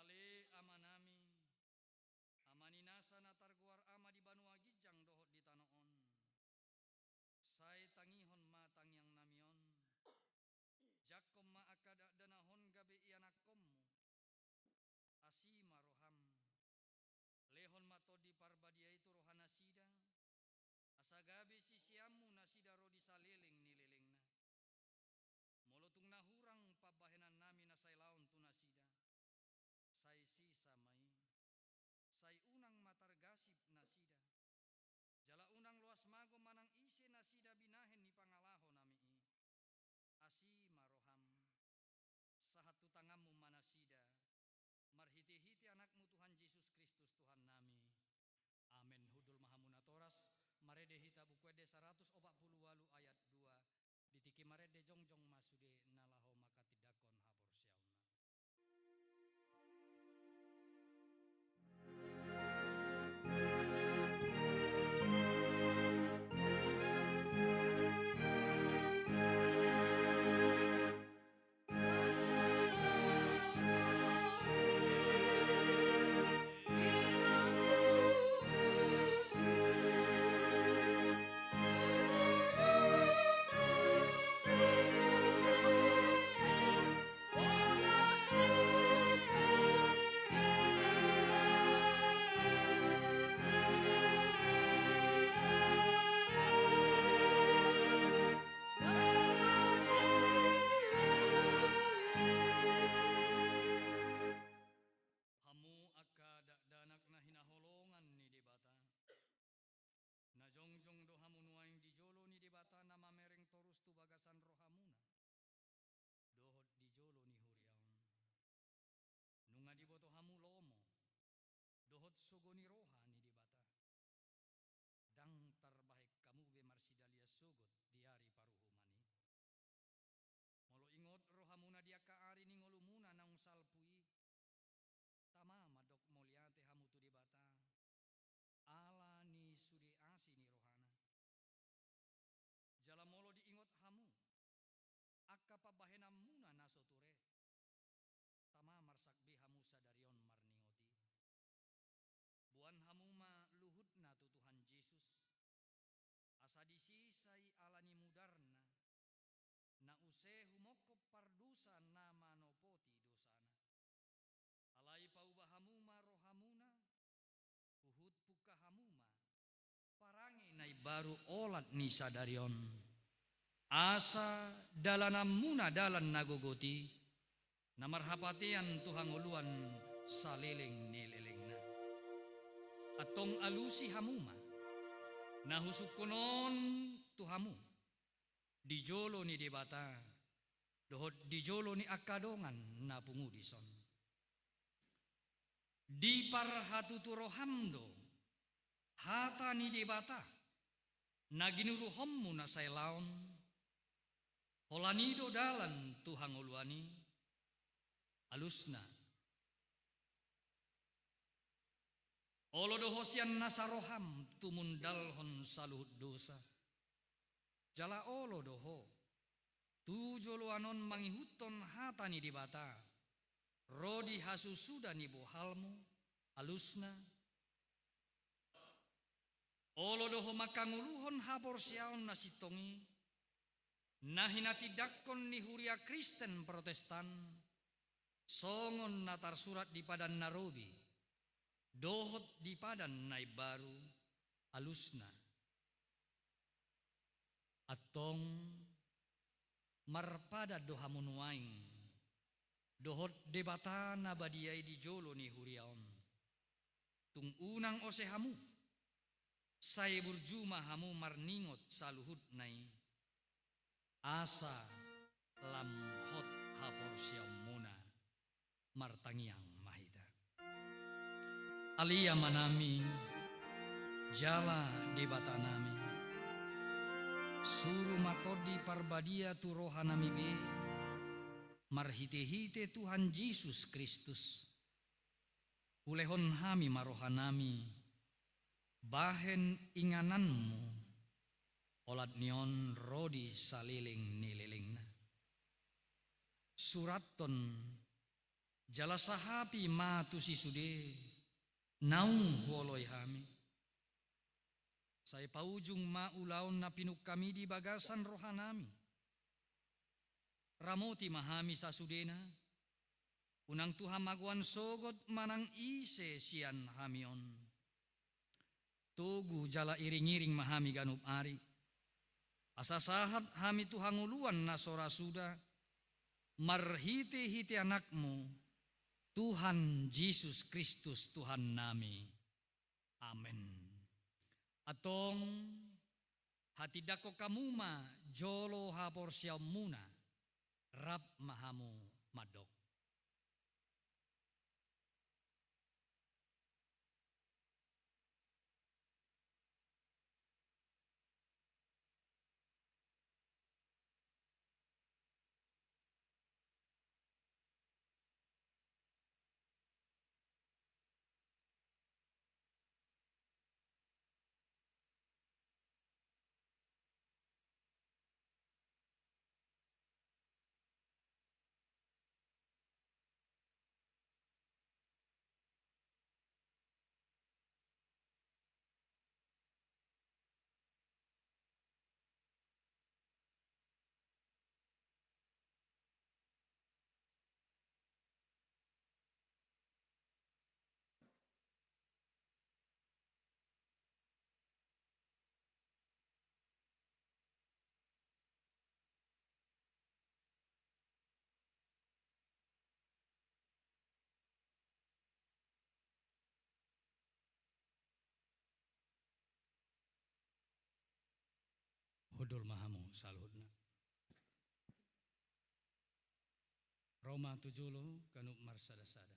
Ale Amanami, Ama ni nasa na targoar Ama di banua ginjang dohot di tano on, sai tangihon ma tangiangnami on. Jangkon ma angka dakdanak on gabe ianakkonmu. Asi ma roham. Lehon ma Tondi Parbadia i tu roha nasida, asa gabe siseanmu nasida ro di saleleng ni lelengna. Molo tung na hurang pambahenannami na sai laon tu nasida, sai sesa ma i. Sai unang ma targasip nasida. Jala unang loas mago manang ise nasida binahen ni pangalahonami i. Asi ma roham. Sahat tu tanganmu ma nasida. Marhitehite Anakmu Tuhan Jesus Kristus Tuhannami. Amen. Hundul ma hamu natoras, marende hita Buku Ende saratus opat pulu ualu ayat dua, di tingki marende jongjong ma sude na laho manghatindanghon haporseaonna. baru olat ni sadari on, asa dalananmuna dalan na gogot i, na marhapatean tu hangoluan saleleng ni lelengna. Antong alusi hamu ma na husungkun on tu hamu di jolo ni Debata dohot di jolo ni angka dongan na pungu dison. Diparhatutu roham do hata ni Debata na ginuruhonmu na sai laon, holan i do dalan tu hangoluan i. Alusna, olo do ho sian nasa roham tumundalhon saluhut dosa. Jala olo do ho tu joloan on mangihuthon hata ni Debata ro di hasusuda ni bohalmu. Alusna, olo do ho mangkangoluhon haporseaon na sintong i, na hinatindangkon ni huria Kristen Protestan, songon na tarsurat di Padan na Robi dohot di Padan na Imbaru. Alusna, antong marpadan do hamu nuaeng dohot Debata na badia i di jolo ni huria on. Tung unang ose hamu, sai burju ma hamu marningot saluhutna i, asa lam hot haporseaonmuna. Martangiang ma hita. Ale Amanami jala Debatanami, suru ma Tondi Parbadia tu rohanami be, marhitehite Tuhan Jesus Kristus, ulehon hami ma rohanami bahen ingananmu, olat ni on ro di saleleng ni lelengna. Surathon jala sahapi ma tusi sude naung huoloi hami. Sai paujung ma ulaon na pinungkami di bagasan rohanami. Ramoti ma hami sasudena, unang tu hamagoan sogot manang ise sian hami on. Togu jala iring-iring ma hami ganup ari, asa sahat hami tu hangoluan na so ra suda, marhite-hite Anakmu, Tuhan Jesus Kristus Tuhannami. Amen. Antong, hatindangkon hamu ma jolo haporseaonmuna, rap ma hamu mandok. Hundul ma hamu saluhutna. Ro ma tu jolo ganup marsada-sada.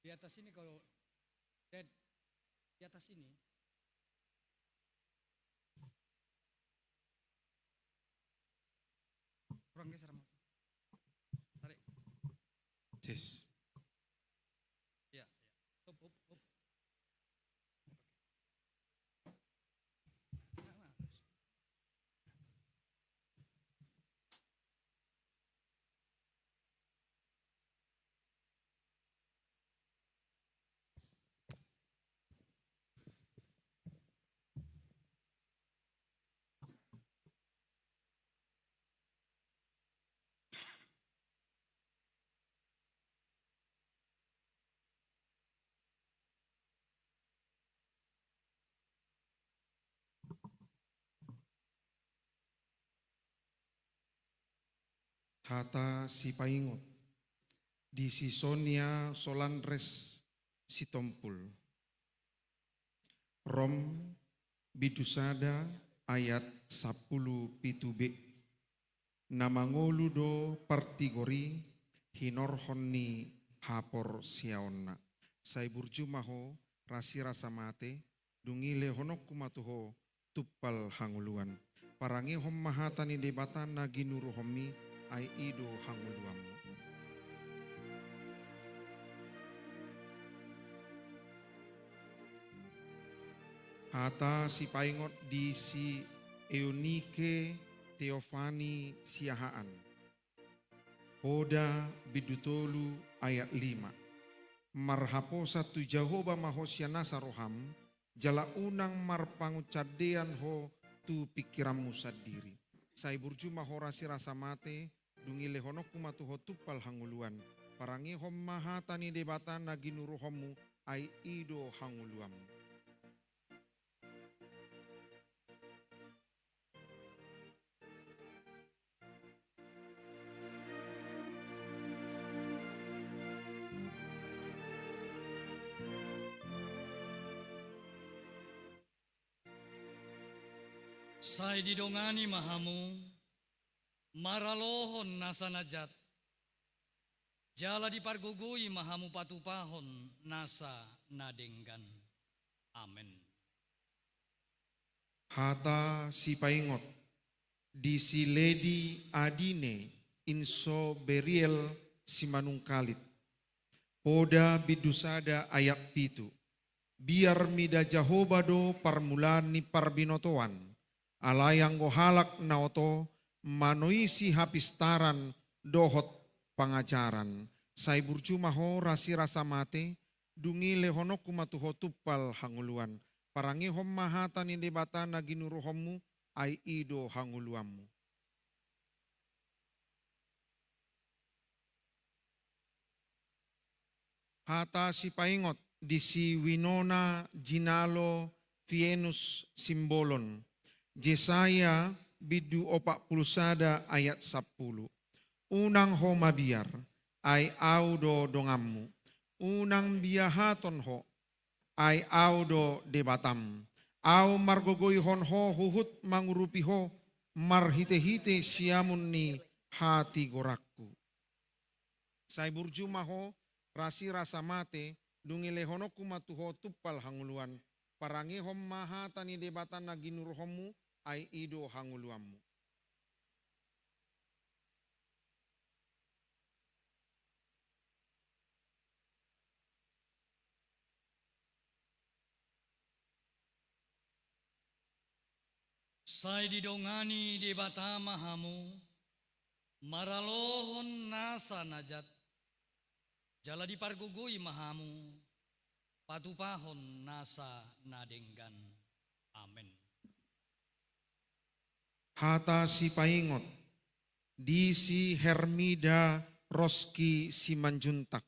Di atas ini kalau, Dad, di atas ini. Kurang geser, Mas. Tarik. Tes. Ya, ya. Hop, hop, hop. Oke. Nah, nah. Hata sipaingot di si Sonia Solandres Sitompul. Rom bindu sada ayat sampulu pitu b. Na mangolu do partigor i hinorhon ni haporseaonna. Sai burju ma ho rasirasa mate, dung i lehononku ma tu ho tumpal hangoluan. Parangehon ma hata ni Debata na ginuruhonmi, ai i do hangoluanmu. Hata sipaingot di si Eunike Teofani Siahaan. Poda bindu tolu ayat lima. Marhaposan tu Jahowa ma ho sian nasa roham, jala unang marpangunsandean ho tu pingkiranmu sandiri. Sai burju ma ho rasirasa mate, dung i lehononku ma tu ho tumpal hangoluan. Parangehon ma hata ni Debata na ginuruhonmu, ai i do hangoluanmu. Sai didongani ma hamu, maralohon nasa na jat, jala dipargogoi ma hamu patupahon nasa na denggan. Amen. Hata sipaingot di si Ledi Adine Inso Beriel Simanungkalit. Poda bindu sada ayat pitu. Biar mida Jahowa do parmulaan ni parbinotoan, alai anggo halak na oto manoisi hapistaran dohot pangajaran. Sai burju ma ho rasirasa mate, dung i lehononku ma tu ho tumpal hangoluan. Parangehon ma hata ni Debata na ginuruhonmu, ai i do hangoluanmu. Hata sipaingot di si Winona Jinalo Fienus Simbolon. Jesaya bindu opat pulu sada ayat sampulu. Unang ho mabiar, ai Ahu do donganmu. Unang biahaton ho, ai Ahu do Debatam. Ahu margogoihon ho huhut mangurupi ho marhitehite siamun ni hatigoranku. Sai burju ma ho rasirasa mate, dung i lehononku ma tu ho tumpal hangoluan. Parangehon ma hata ni Debata na ginuruhonmu, ai i do hangoluanmu. Sai didongani Debata ma hamu, maralohon nasa na jat, jala dipargogoi ma hamu patupahon nasa na denggan. Amen. Hata sipaingot di si Hermida Roski Simanjuntak.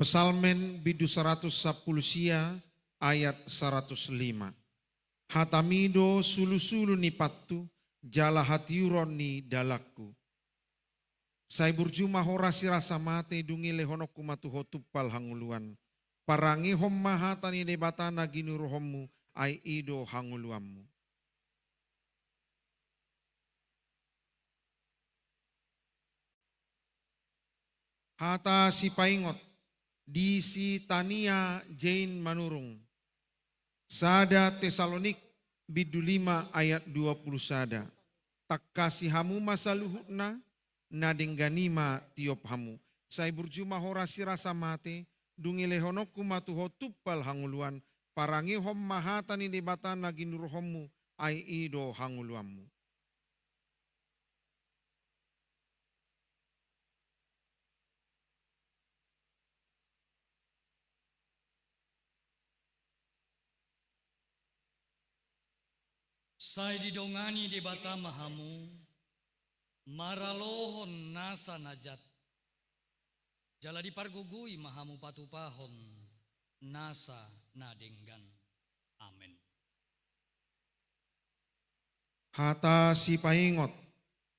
Psalmen bindu saratus sampulu sia ayat saratus lima. Hatami do sulusulu ni pathu, jala hatiuron ni dalanku. Sai burju ma ho rasirasa mate, dung i lehononku ma tu ho tumpal hangoluan. Parangehon ma hata ni Debata na ginuruhonmu, ai i do hangoluanmu. Hata sipaingot di si Tania Jane Manurung. Sada Tesalonik bindu lima ayat dua pulu sada. Tangkasi hamu ma saluhutna, na denggan i ma tiop hamu. Sai burju ma ho rasirasa mate, dung i lehononku ma tu ho tumpal hangoluan. Parangehon ma hata ni Debata na ginuruhonmu, ai i do hangoluanmu. Sai didongani Debata ma hamu, maralohon nasa na jat, jala dipargogoi ma hamu patupahon nasa na denggan. Amen. Hata sipaingot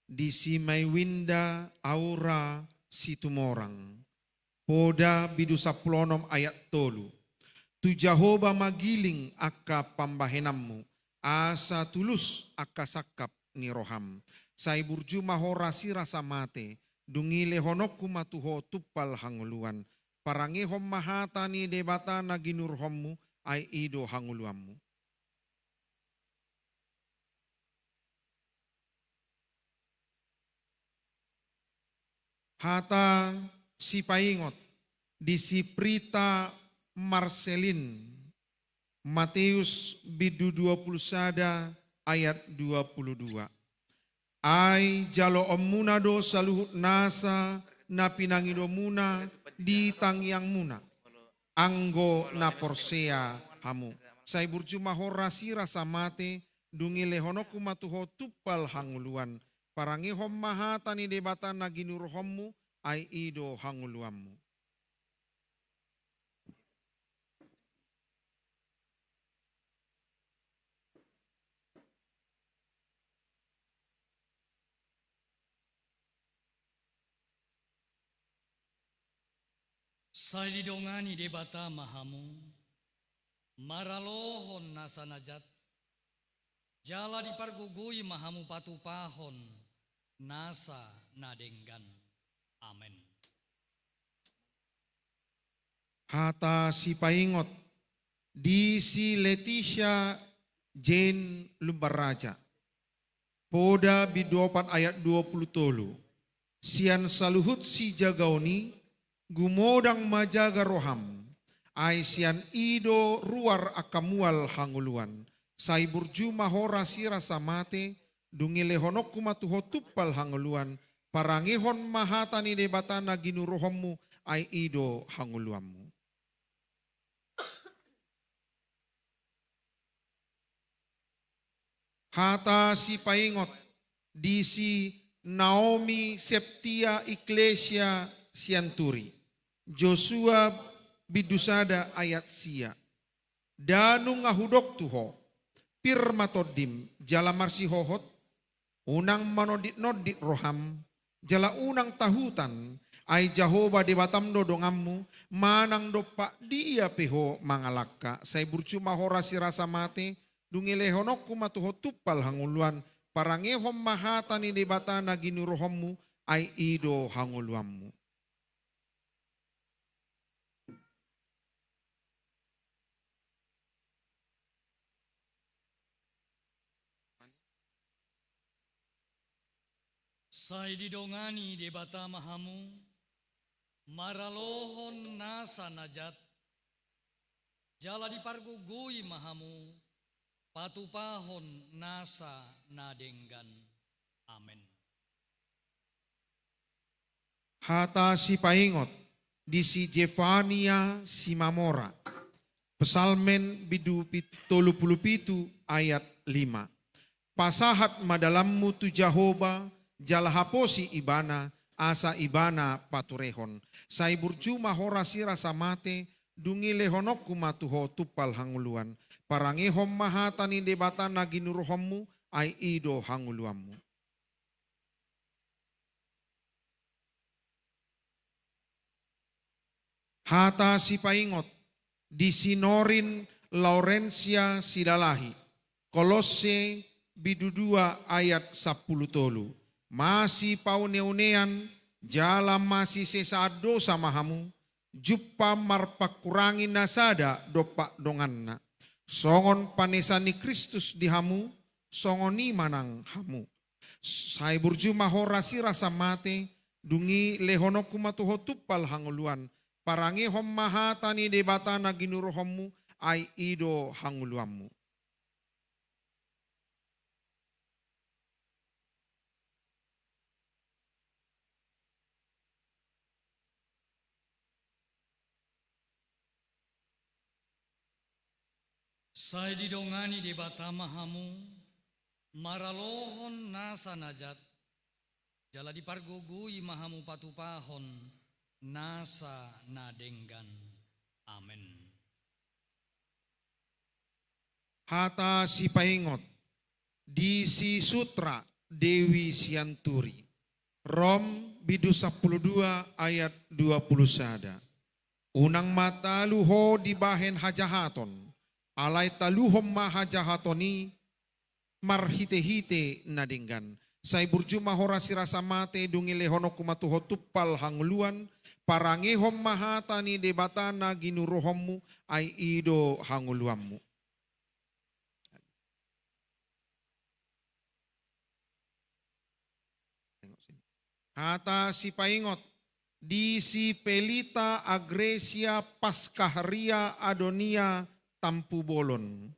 di si Maiwinda Aura Situmorang. Poda bindu sampulu onom ayat tolu. Tu Jahowa ma giling angka pambahenanmu, asa tulus angka sangkap ni roham. Sai burju ma ho rasirasa mate, dung i lehononku ma tu ho tumpal hangoluan. Parangehon ma hata ni Debata na ginuruhonmu, ai i do hangoluanmu. Hata sipaingot di si Prita Marcelin, Mateus bindu dua pulu sada ayat dua pulu dua. Ai jaloonmuna do saluhut nasa na pinangidomuna di tangiangmuna, anggo na porsea hamu. Sai burju ma ho rasirasa mate, dung i lehononku ma tu ho tumpal hangoluan. Parangehon ma hata ni Debata na ginuruhonmu, ai i do hangoluanmu. Sai didongani Debata ma hamu, maralohon nasa na jat, jala dipargogoi ma hamu patupahon nasa na denggan. Amen. Hata sipaingot di si Leticia Jane Lumban Raja. Poda bindu opat ayat dua pulu tolu. Sian saluhut sijagaon i, gumodang ma jaga roham, ai sian i do ruar angka mual hangoluan. Sai burju ma ho rasirasa mate, dung i lehononku ma tu ho tumpal hangoluan. Parangehon ma hata ni Debata na ginuruhonmu, ai i do hangoluanmu. Hata sipaingot di si Naomi Septia Iglesia Sianturi. Josua bindu sada ayat sia. Nda nunga hudok tu ho, pir ma tondim jala marsihohot, unang manonditnondit roham, jala unang tahutan, ai Jahowa Debatam do donganmu, manang dompak dia pe ho mangalangka. Sai burju ma ho rasirasa mate, dung i lehononku ma tu ho tumpal hangoluan. Parangehon ma hata ni Debata na ginuruhonmu, ai i do hangoluanmu. Sai didongani Debata ma hamu, maralohon nasa na jat, jala dipargogoi ma hamu patupahon nasa na denggan. Amen. Hata sipaingot di si Jefania Simamora. Psalmen bindu pit-, tolu pulu pitu ayat lima. Pasahat ma dalanmu tu Jahowa, jala haposi Ibana, asa Ibana paturehon. Sai burju ma ho rasirasa mate, dung i lehononku ma tu ho tumpal hangoluan. Parangehon ma hata ni Debata na ginuruhonmu, ai i do hangoluanmu. Hata sipaingot di si Norin Laurensia Silalahi. Kolosse bindu dua ayat sampulu tolu. Masipauneunean jala masisesaan dosa ma hamu, jumpa marpangkurangi na sada dompak donganna. Songon panesa ni Kristus di hamu, songon i ma nang hamu. Sai burju ma ho rasirasa mate, dung i lehononku ma tu ho tumpal hangoluan. Parangehon ma hata ni Debata na ginuruhonmu, ai i do hangoluanmu. Sai didongani Debata ma hamu, maralohon nasa na jat, jala dipargogoi ma hamu patupahon nasa na denggan. Amen. Hata sipaingot di si Sutra Dewi Sianturi. Rom bindu sampulu dua ayat dua pulu sada. Unang ma talu ho dibahen hajahaton, alai taluhon ma hajahaton i marhitehite na denggan. Sai burju ma ho rasi rasa mate, dung i lehononku ma tu ho tumpal hangoluan, parangehon ma hata ni Debata na ginuruhonmu, ai i do hangoluanmu. Hata sipaingot di si Pelita Agresia Paskahria Adonia Tampubolon.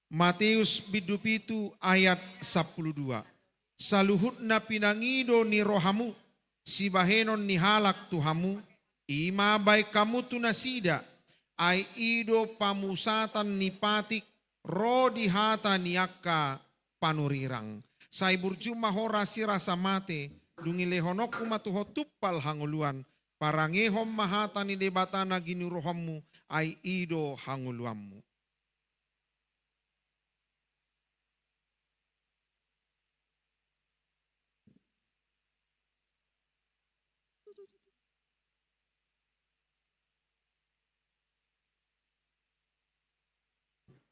Mateus bindu pitu ayat sampulu dua. Saluhutna pinangido ni rohamu, sibahenon ni halak tu hamu, i ma baen hamu tu nasida, ai i do pamusatan ni patik ro di hata ni angka panurirang. Sai burju ma ho rasi rasa mate, dung i lehononku ma tu ho tumpal hangoluan, parangehon ma hata ni Debata na ginuruhonmu, ai i do hangoluanmu.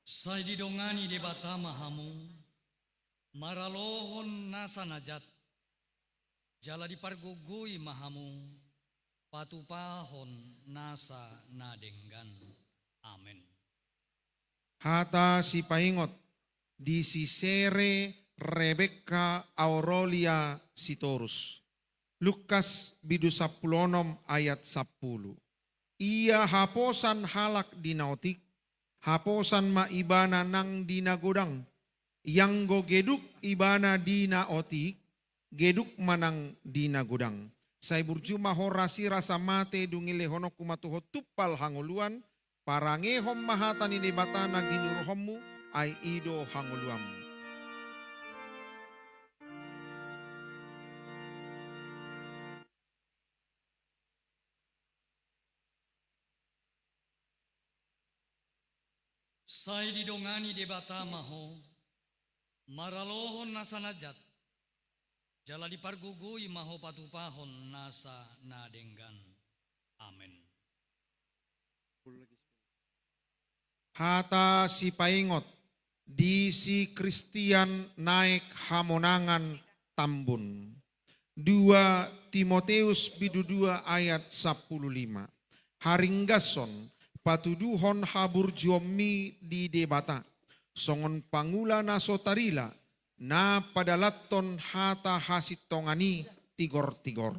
Sai didongani Debata ma hamu, maralohon nasa na jat, jala dipargogoi ma hamu patupahon nasa na denggan. Amen. Hata sipaingot di si Sere Rebekka Aurelia Sitorus. Lukas bindu sampulu onom ayat sampulu. Ia haposan halak di na otik, haposan ma ibana nang di na godang. Ianggo geduk ibana di na otik, geduk ma nang di na godang. Sai burju ma ho rasi rasa mate, dung i lehononku ma tu ho tumpal hangoluan, parangehon ma hata ni Debata na ginuruhonmu, ai i do hangoluanmu. Sai didongani Debata ma ho, maralohon nasa na jat, jala dipargogoi ma ho patupahon nasa na denggan. Amen. Hata sipaingot di si Kristian Naek Hamonangan Tambun. Dua Timoteus bindu dua ayat sampulu lima. Haringgason patuduhon haburjuonmi di Debata, songon pangula na so tarila, na padalanhon hata hasintongan i tigor-tigor.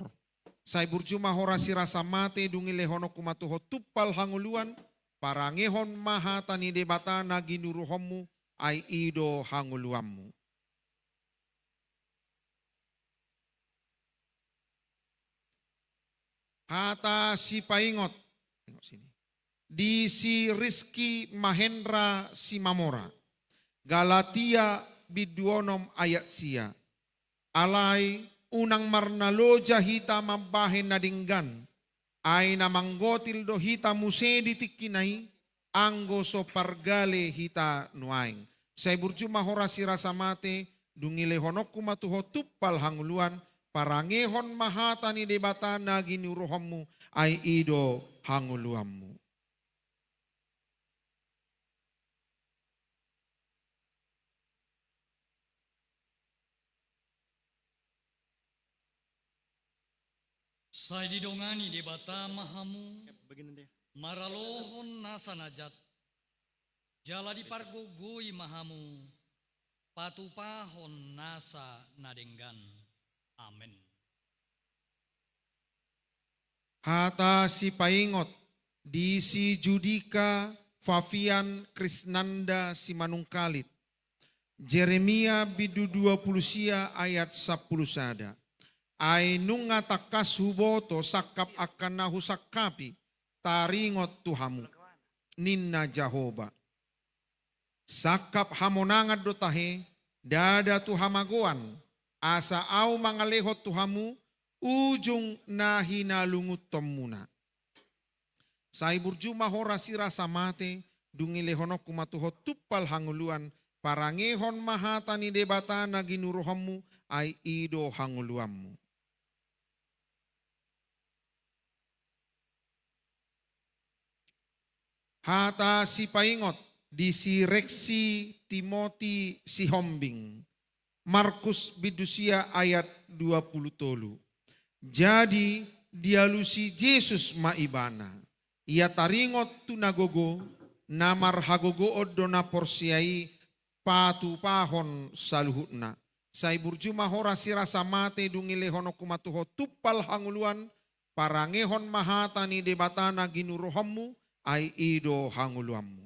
Sai burju ma ho rasi rasa mate, dung i lehononku ma tu ho tumpal hangoluan, parangehon ma hata ni Debata na ginuruhonmu, ai i do hangoluanmu. Hata sipaingot. Tengok sini. Di si Rizky Mahendra Simamora. Galatia bindu onom ayat sia. Alai unang marnaloja hita mambahen na denggan, ai na manggotil do hita muse di tingki na i, anggo so pargale hita nuaeng. Sai burju ma ho rasi rasa mate, dung i lehononku ma tu ho tumpal hangoluan, parangehon ma hata ni Debata na ginuruhonmu, ai i do hangoluanmu. Sai didongani Debata ma hamu, maralohon nasa na jat, jala dipargogoi ma hamu patupahon nasa na denggan. Amen. Hata sipaingot di si Judika Fafian Krisnanda Simanungkalit. Jeremia bindu dua pulu sia ayat sampulu sada. Ai nunga tangkas huboto sangkap angka na husangkapi, taringot tu hamu, ninna Jahowa. Sangkap hamonangan do tahe, ndada tu hamagoan, asa ahu mangalehon tu hamu ujung na hinalungunhonmuna. Sai burju ma ho rasi rasa mate, dung i lehononku ma tu ho tumpal hangoluan, Parangehon ma hata ni Debata na ginuruhonmu, ai i do hangoluanmu. Hata sipaingot di si Reksi Timoti Sihombing. Markus bindu sia ayat dua pulu tolu. Jadi dialusi Jesus ma ibana. Ia taringot tu na gogo, na marhagogoon do na porsea i patupahon saluhutna. Sai burju ma ho ras ni rasa mate dung i lehononku ma tu ho tumpal hangoluan, parangehon ma hata ni Debata na ginuruhonmu, ai i do hangoluanmu.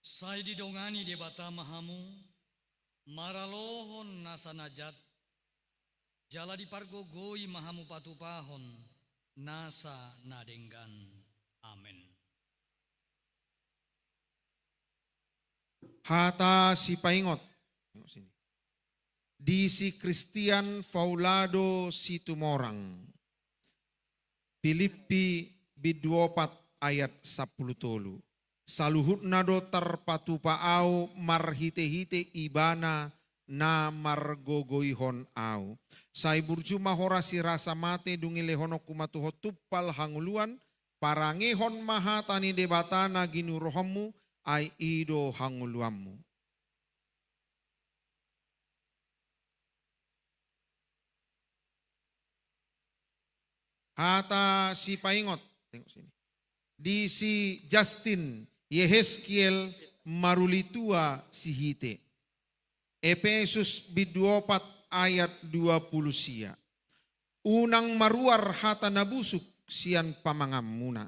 Sai didongani Debata ma hamu, maralohon nasa na jat, jala dipargogoi ma hamu patupahon nasa na denggan. Amen. Hata sipaingot. Di si Christian Faulado Situmorang. Pilippi bindu opat ayat sampulu tolu. Saluhutna do tarpatupa au marhitehite Ibana na margogoihon au. Sai burju ma ho ras ni rasa mate dung i lehononku ma tu ho tumpal hangoluan, parangehon ma hata ni Debata na ginuruhonmu, ai i do hangoluanmu. Hata sipaingot. Tengok sini. Di si Justin Yehezkiel Marulitua Sihite. Epesus bindu opat ayat dua pulu sia. Unang maruar hata na busuk sian pamanganmuna.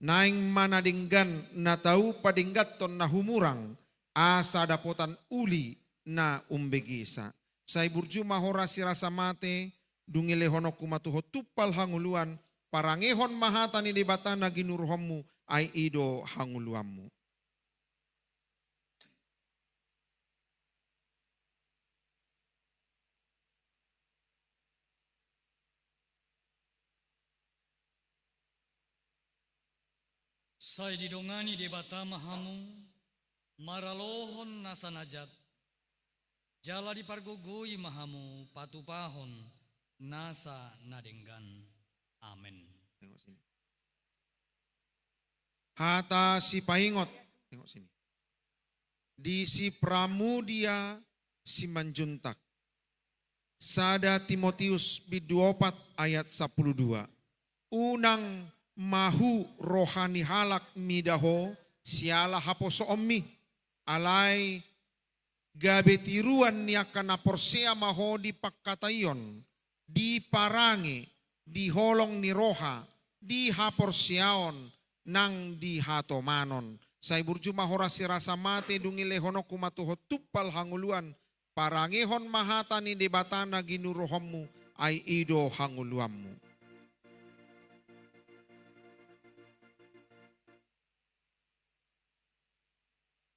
Naeng ma na denggan na tau padengganhon na humurang, asa dapotan uli na umbegesa. Sai burju ma ho ras ni rasa mate, dung i lehononku ma tu ho tumpal hangoluan, parangehon ma hata ni Debata na ginuruhonmu, ai i do hangoluanmu. Sai didongani Debata ma hamu, maralohon nasa na jat, jala dipargogoi ma hamu patupahon nasa na denggan. Amen. Tengok sini. Hata sipaingot. Tengok sini. Di si Pramudia Simanjuntak. Sada Timotius bindu opat ayat sampulu dua. Unang mahu roha ni halak mida ho siala haposoonmi, alai gabe tiruan ni angka na porsea ma ho di pangkataion, di parange, di holong ni roha, di haporseaon, nang di hatomanon. Sai burju ma ho ras ni rasa mate dung i lehononku ma tu ho tumpal hangoluan, parangehon ma hata ni Debata na ginuruhonmu, ai i do hangoluanmu.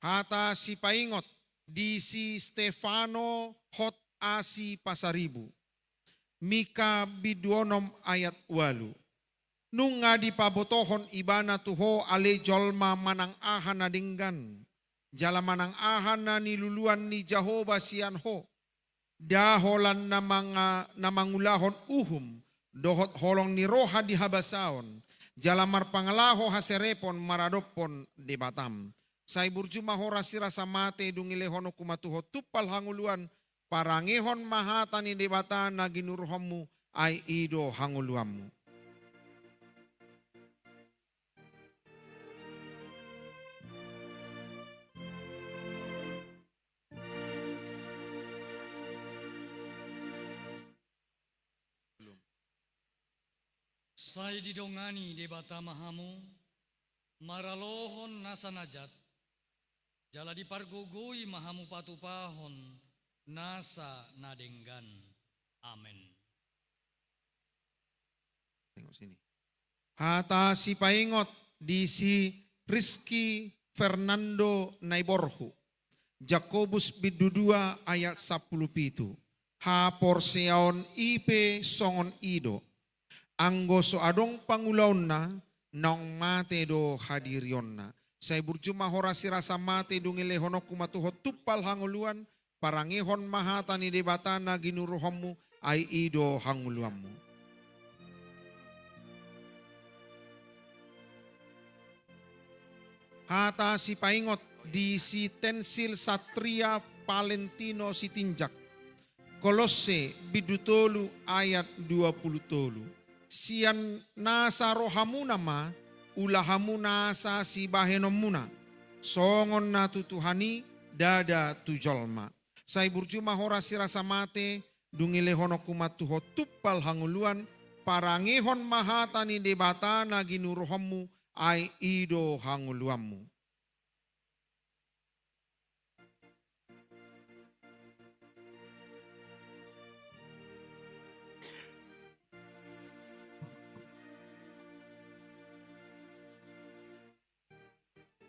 Hata sipaingot di si Stefano hot asi Pasaribu. Mika bindu onom ayat ualu. Nunga dipabotohon ibana tu ho ale jolma manang aha na denggan, jala manang aha na niluluan ni Jahowa sian ho. Nda holan na manga-, na mangulahon uhum, dohot holong ni roha di habasaon, jala marpangalaho haserepon maradophon Debatam. Sai burju ma ho ras ni rasa mate dung i lehononku ma tu ho tumpal hangoluan, parangehon ma hata ni Debata na ginuruhonmu, ai i do hangoluanmu. Sai didongani Debata ma hamu, maralohon nasa na jat, jala dipargogoi ma hamu patupahon nasa na denggan. Amen. Tengok sini. Hata sipaingot di si Rizky Fernando Naiborhu. Jakobus bindu dua ayat sampulu pitu. Haporseaon i pe songon i do. Anggo so adong pangulaonna, naung mate do hadirionna. Sai burju ma horas ni rasa mate, dung i lehononku ma tu ho tumpal hangoluan, parangehon ma hata ni Debata na ginuruhonmu, ai i do hangoluanmu. Hata sipaingot di si Tensil Satria Valentino Sitinjak. Kolosse bindu tolu ayat dua pulu tolu. Sian nasa rohamuna ma ula hamu nasa sibahenonmuna, songon na tu Tuhan i, ndada tu jolma. Sai burju ma horas ni rasa mate, dung i lehononku ma tu ho tumpal hangoluan, parangehon ma hata ni Debata na ginuruhonmu, ai i do hangoluanmu.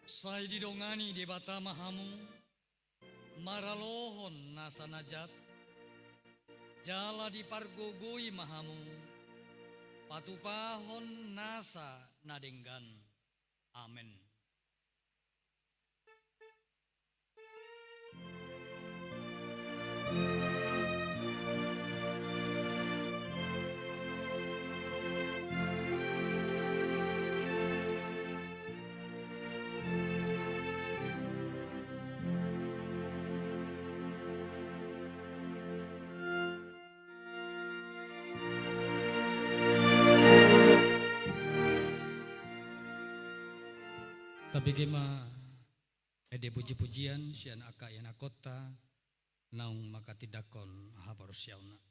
Sai didongani Debata ma hamu maralohon nasa na jat, jala dipargogoi ma hamu patupahon nasa na denggan. Amen. Tabege ma ende puji-pujian sian angka ianakhonta naung manghatindanghon haporseaonna.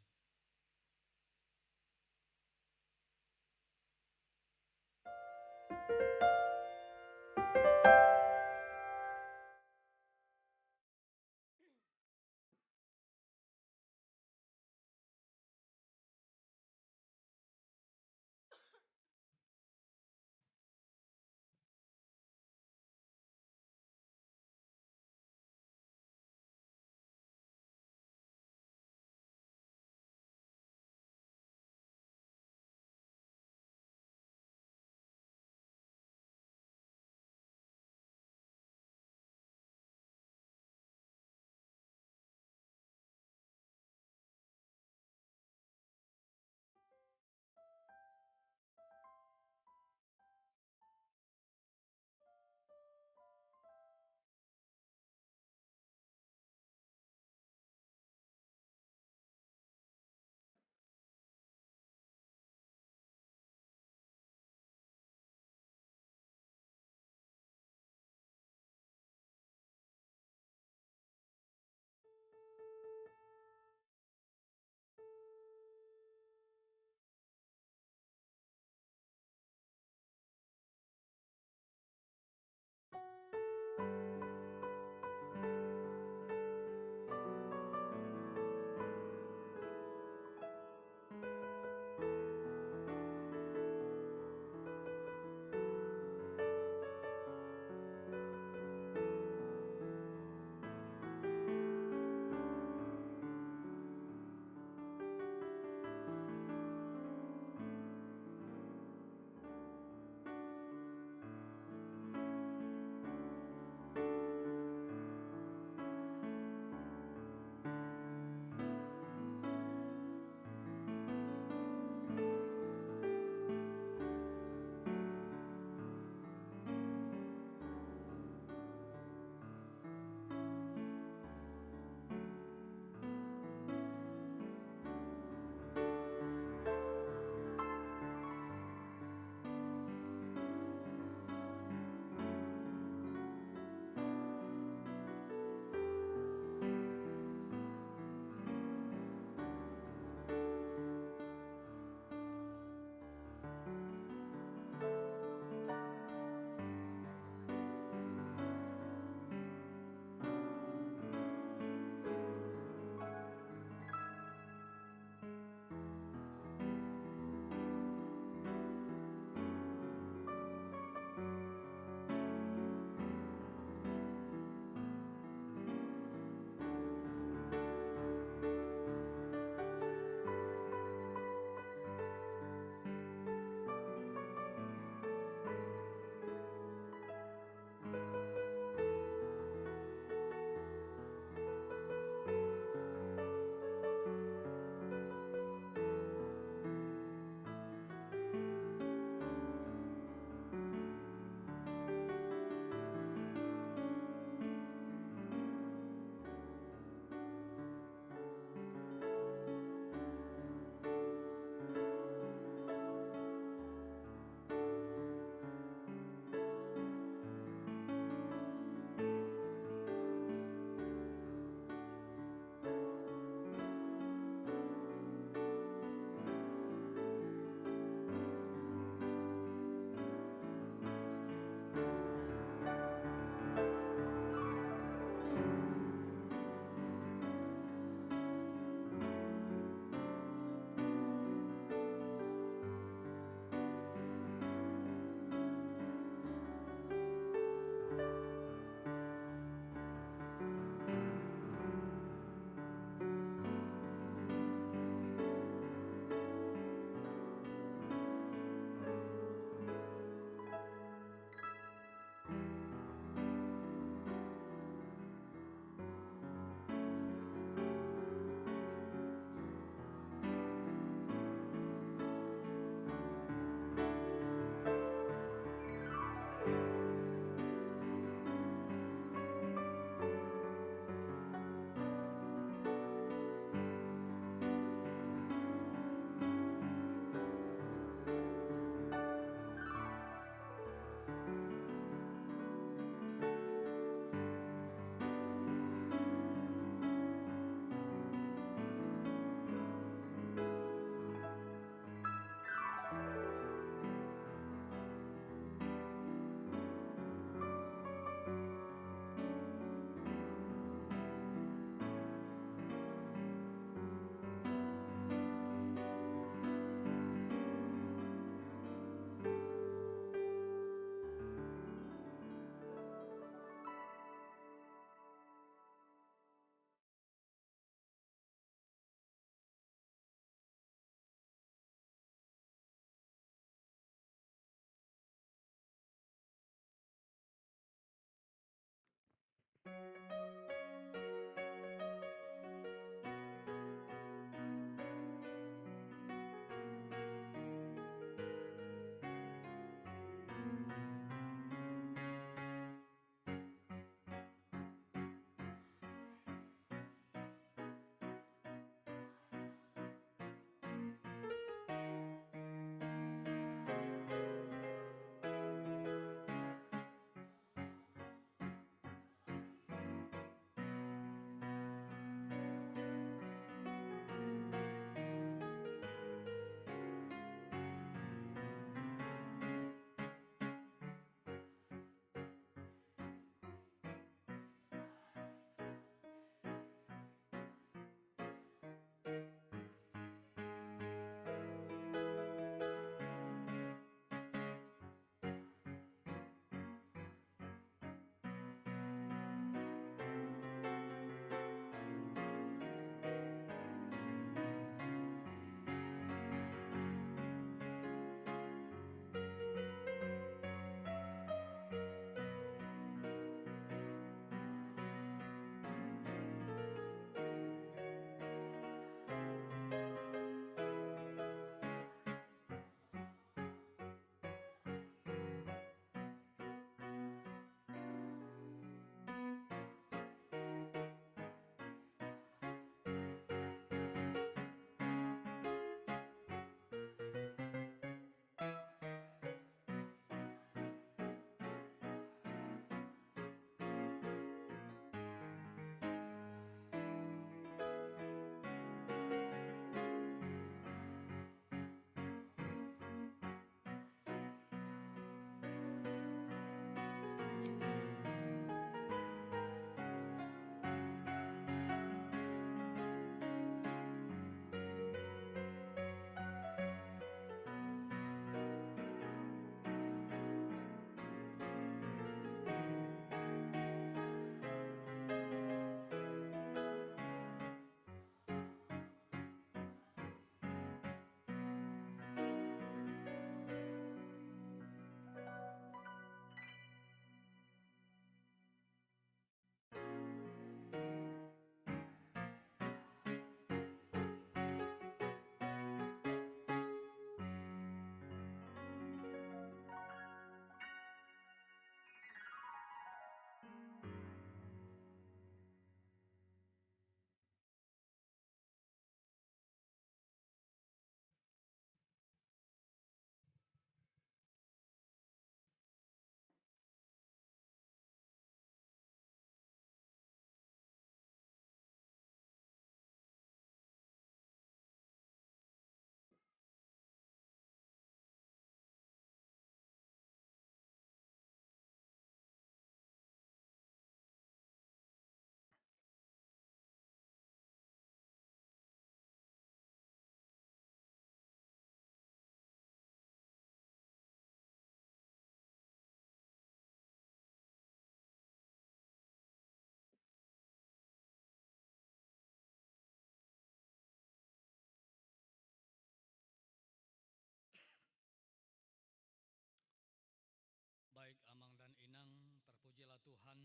Baik, Amang dan Inang, terpujilah Tuhan,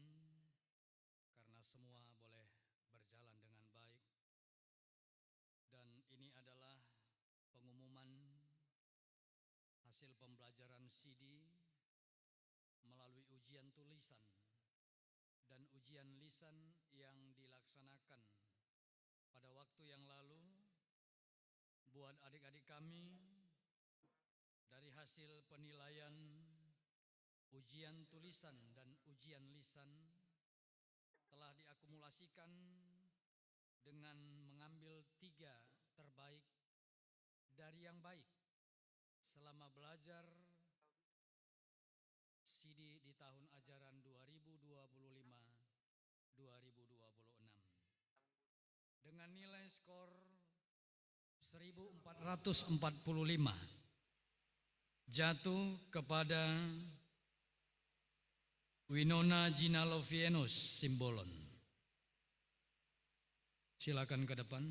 karena semua boleh berjalan dengan baik. Dan ini adalah pengumuman hasil pembelajaran sidi melalui ujian tulisan dan ujian lisan yang dilaksanakan pada waktu yang lalu buat adik-adik kami dari hasil penilaian ujian tulisan dan ujian lisan telah diakumulasikan dengan mengambil tiga terbaik dari yang baik selama belajar sidi di tahun ajaran dua ribu dua puluh lima, dua ribu dua puluh enam. Dengan nilai skor seribu empat ratus empat puluh lima, jatuh kepada Winona Ginalovienus Simbolon. Silakan ke depan.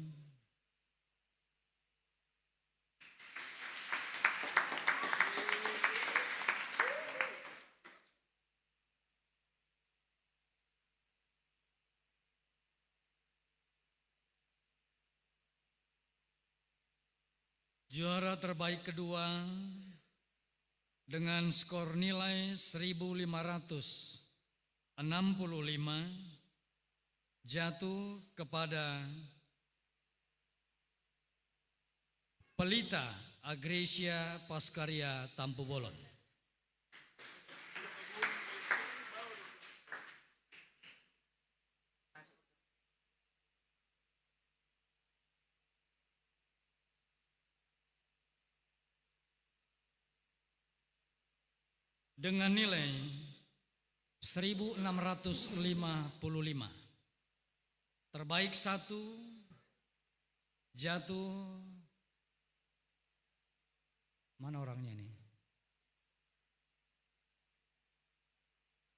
Juara terbaik kedua dengan skor nilai seribu lima ratus enam puluh lima jatuh kepada Pelita Agresia Pascaria Tampubolon. Dengan nilai seribu enam ratus lima puluh lima. Terbaik satu jatuh, mana orangnya ini?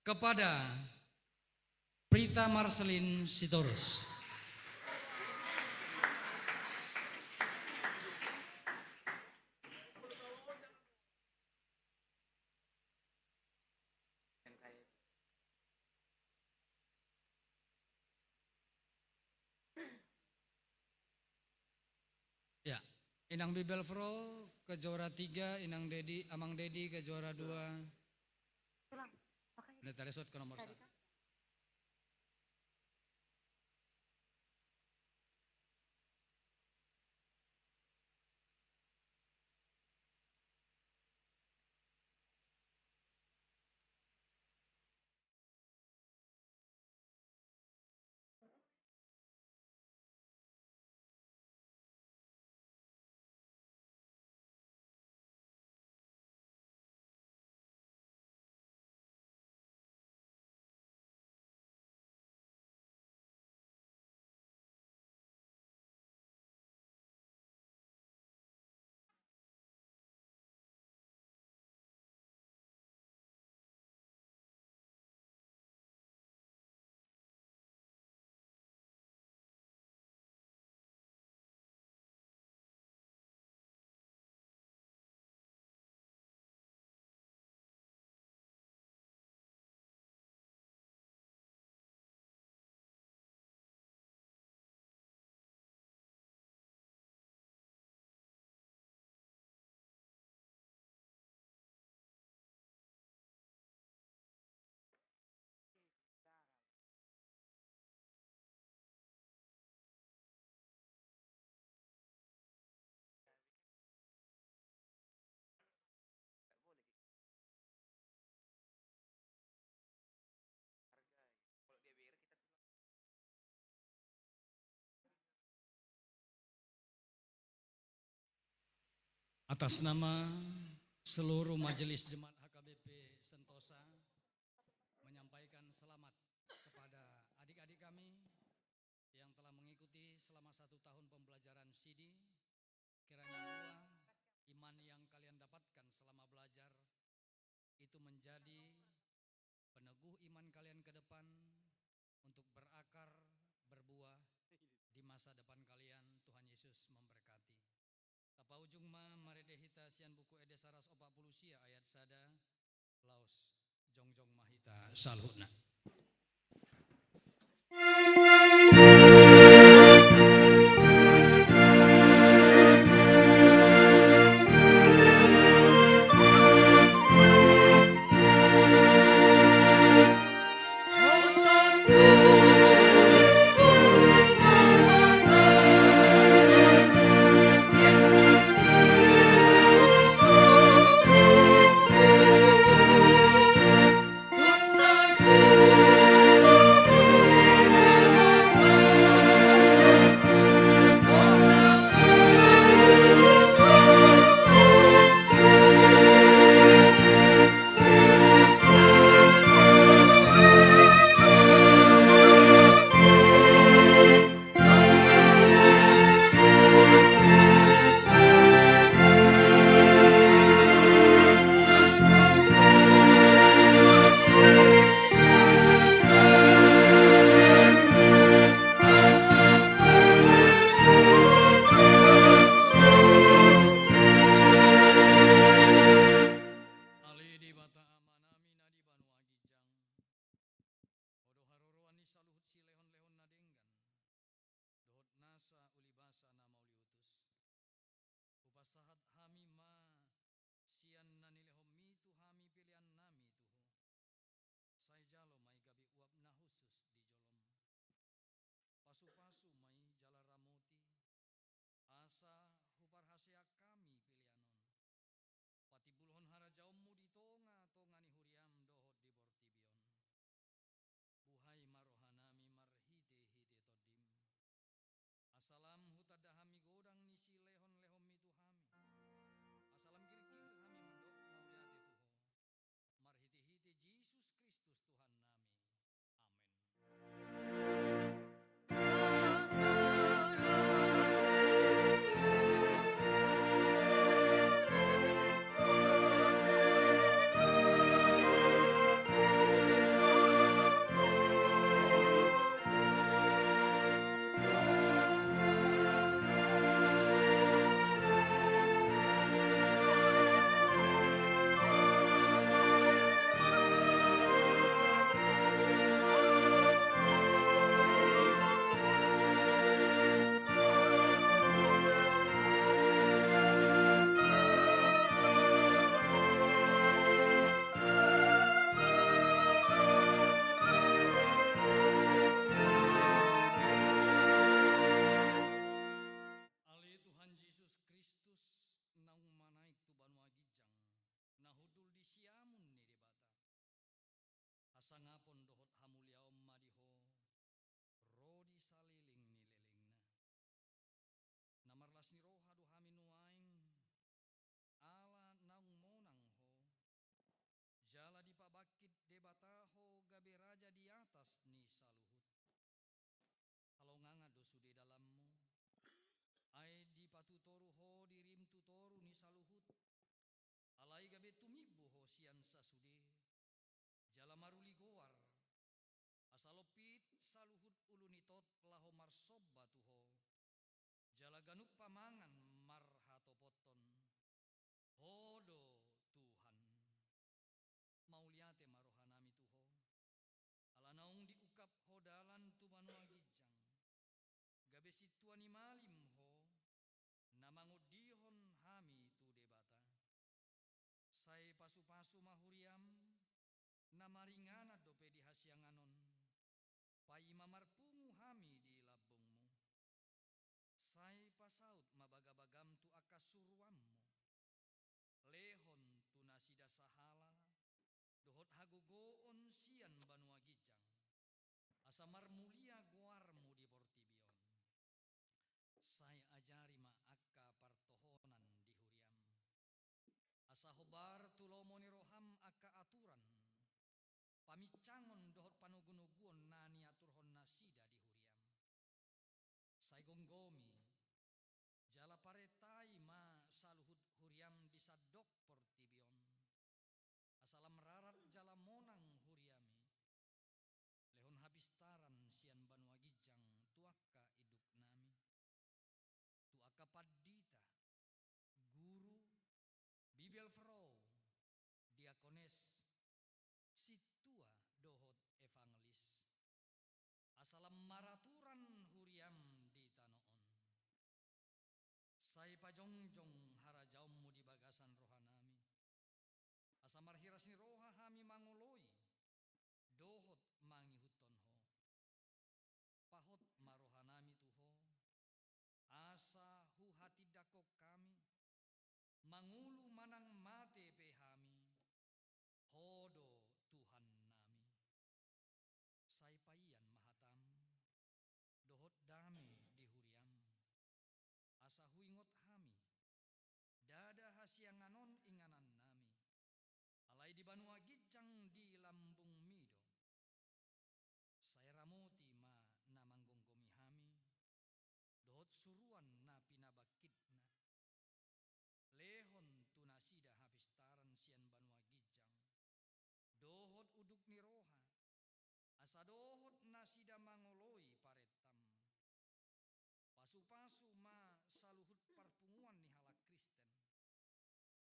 Kepada Prita Marcelin Sitorus. Ya, Inang Bibelvrouw ke juara tiga, Inang Dedi, Amang Dedi ke juara dua. Ulang, pakai. Pendeta Resort ke nomor satu. Atas nama seluruh Majelis Jemaat H K B P Sentosa, menyampaikan selamat kepada adik-adik kami yang telah mengikuti selama satu tahun pembelajaran sidi. Kiranya buah iman yang kalian dapatkan selama belajar itu menjadi peneguh iman kalian ke depan untuk berakar, berbuah di masa depan kalian. Tuhan Yesus memberkati. Tapaujung ma marende hita sian Buku Ende saratus opat pulu sia ayat sada, laos jongjong ma hita saluhutna. haganup pamangan marhatopothon. Ho do Tuhan. Mauliate ma rohanami tu Ho. Ala naung diungkap Ho dalan tu banua ginjang, gabe sintua ni malim Ho, na mangondihon hami tu Debata. Sai pasupasu ma huriam, na maringanan dope di hasiangan on, paima marpungu hami di lambungmu. Sai pasaut ma bagabagam tu angka suruanmu. Lehon tu nasida sahala dohot hagogoon sian banua ginjang, asa marmulia goarmu di portibi on. Sai ajari ma angka partohonan di huriam, asa hombar tu lomo ni roham angka aturan, paminsangon dohot panogunoguon na niaturhon nasida di huriam. Sai gomgomi jala parentai ma saluhut huriam di sandok portibi on, asa lam rarat jala monang huriami. Lehon hapistaran sian banua ginjang tu angka induknami, tu angka pandita, guru, bibelvrouw, diakones, sintua dohot evangelis, asa lam maraturan huriam di tano on. Sai pajongjong harajaonmu di bagasan rohanami, asa marhiras ni roha hami mangoloi dohot mangihuthon Ho. Pahot ma rohanami tu Ho, asa huhatindangkon hami, mangolu manang mate pe hami, Ho do Tuhannami. Sai paian ma hatam dohot dame di huriam, asa huingot hami, ndada hasiangan on inganannami, alai di banua ginjang di lambungmi do. Sai ramoti ma na manggomgomi hami, dohot suruan na pinabangkitna. Lehon tu nasida hapistaran sian banua ginjang, dohot unduk ni roha, asa dohot nasida mangoloi parentam. Pasupasu ma saluhut parpunguan ni halak Kristen.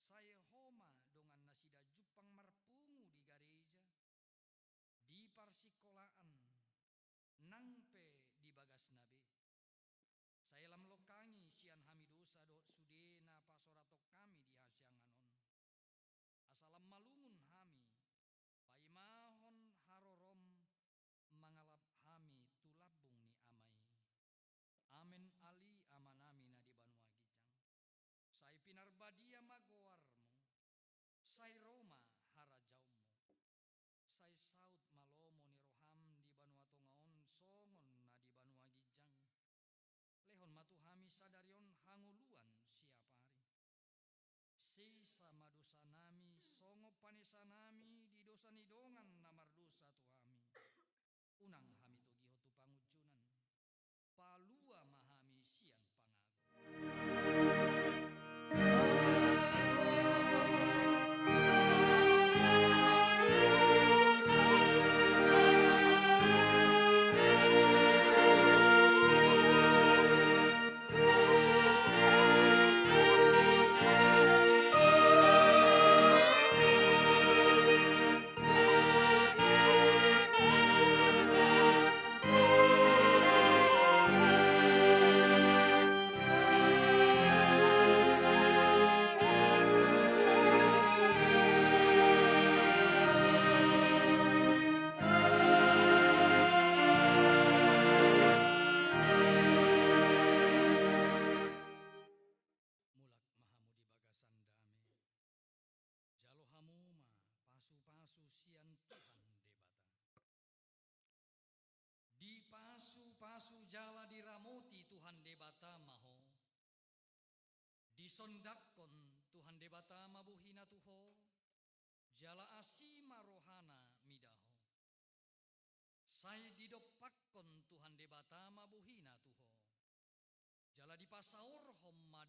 Sai Ho ma dongan nasida jumpang marpungu di gareja, di parsikolaan, nang pe di bagasna be. Sai lam longkangi sian hami dosa dohot sude na pasorathon hami di hasiangan on. Asa lam malungun hami, paimahon harorom mangalap hami tu lambung ni Ama i. Amen. Ale Amanami na di banua ginjang, sai pinarbadia ma goarmu, sai ro ma harajaonmu, sai saut ma lomo ni roham di banua tonga on songon na di banua ginjang. Lehon ma tu hami sadari on hangoluan siapari. Sesa ma dosanami songon panesanami di dosa ni dongan na mardosa tu hami. Unang hami togihon tu pangunjunan. Palua ma hami sian pangago. Mulak ma hamu di bagasan dame. Jalo hamu ma pasupasu sian Tuhan Debata. Dipasupasu jala diramoti Tuhan Debata ma ho. Disondangkon Tuhan Debata ma bohina tu ho, jala asi ma rohana mida ho. Sai didompakkon Tuhan Debata ma bohina tu ho, jala dipasaorhon ma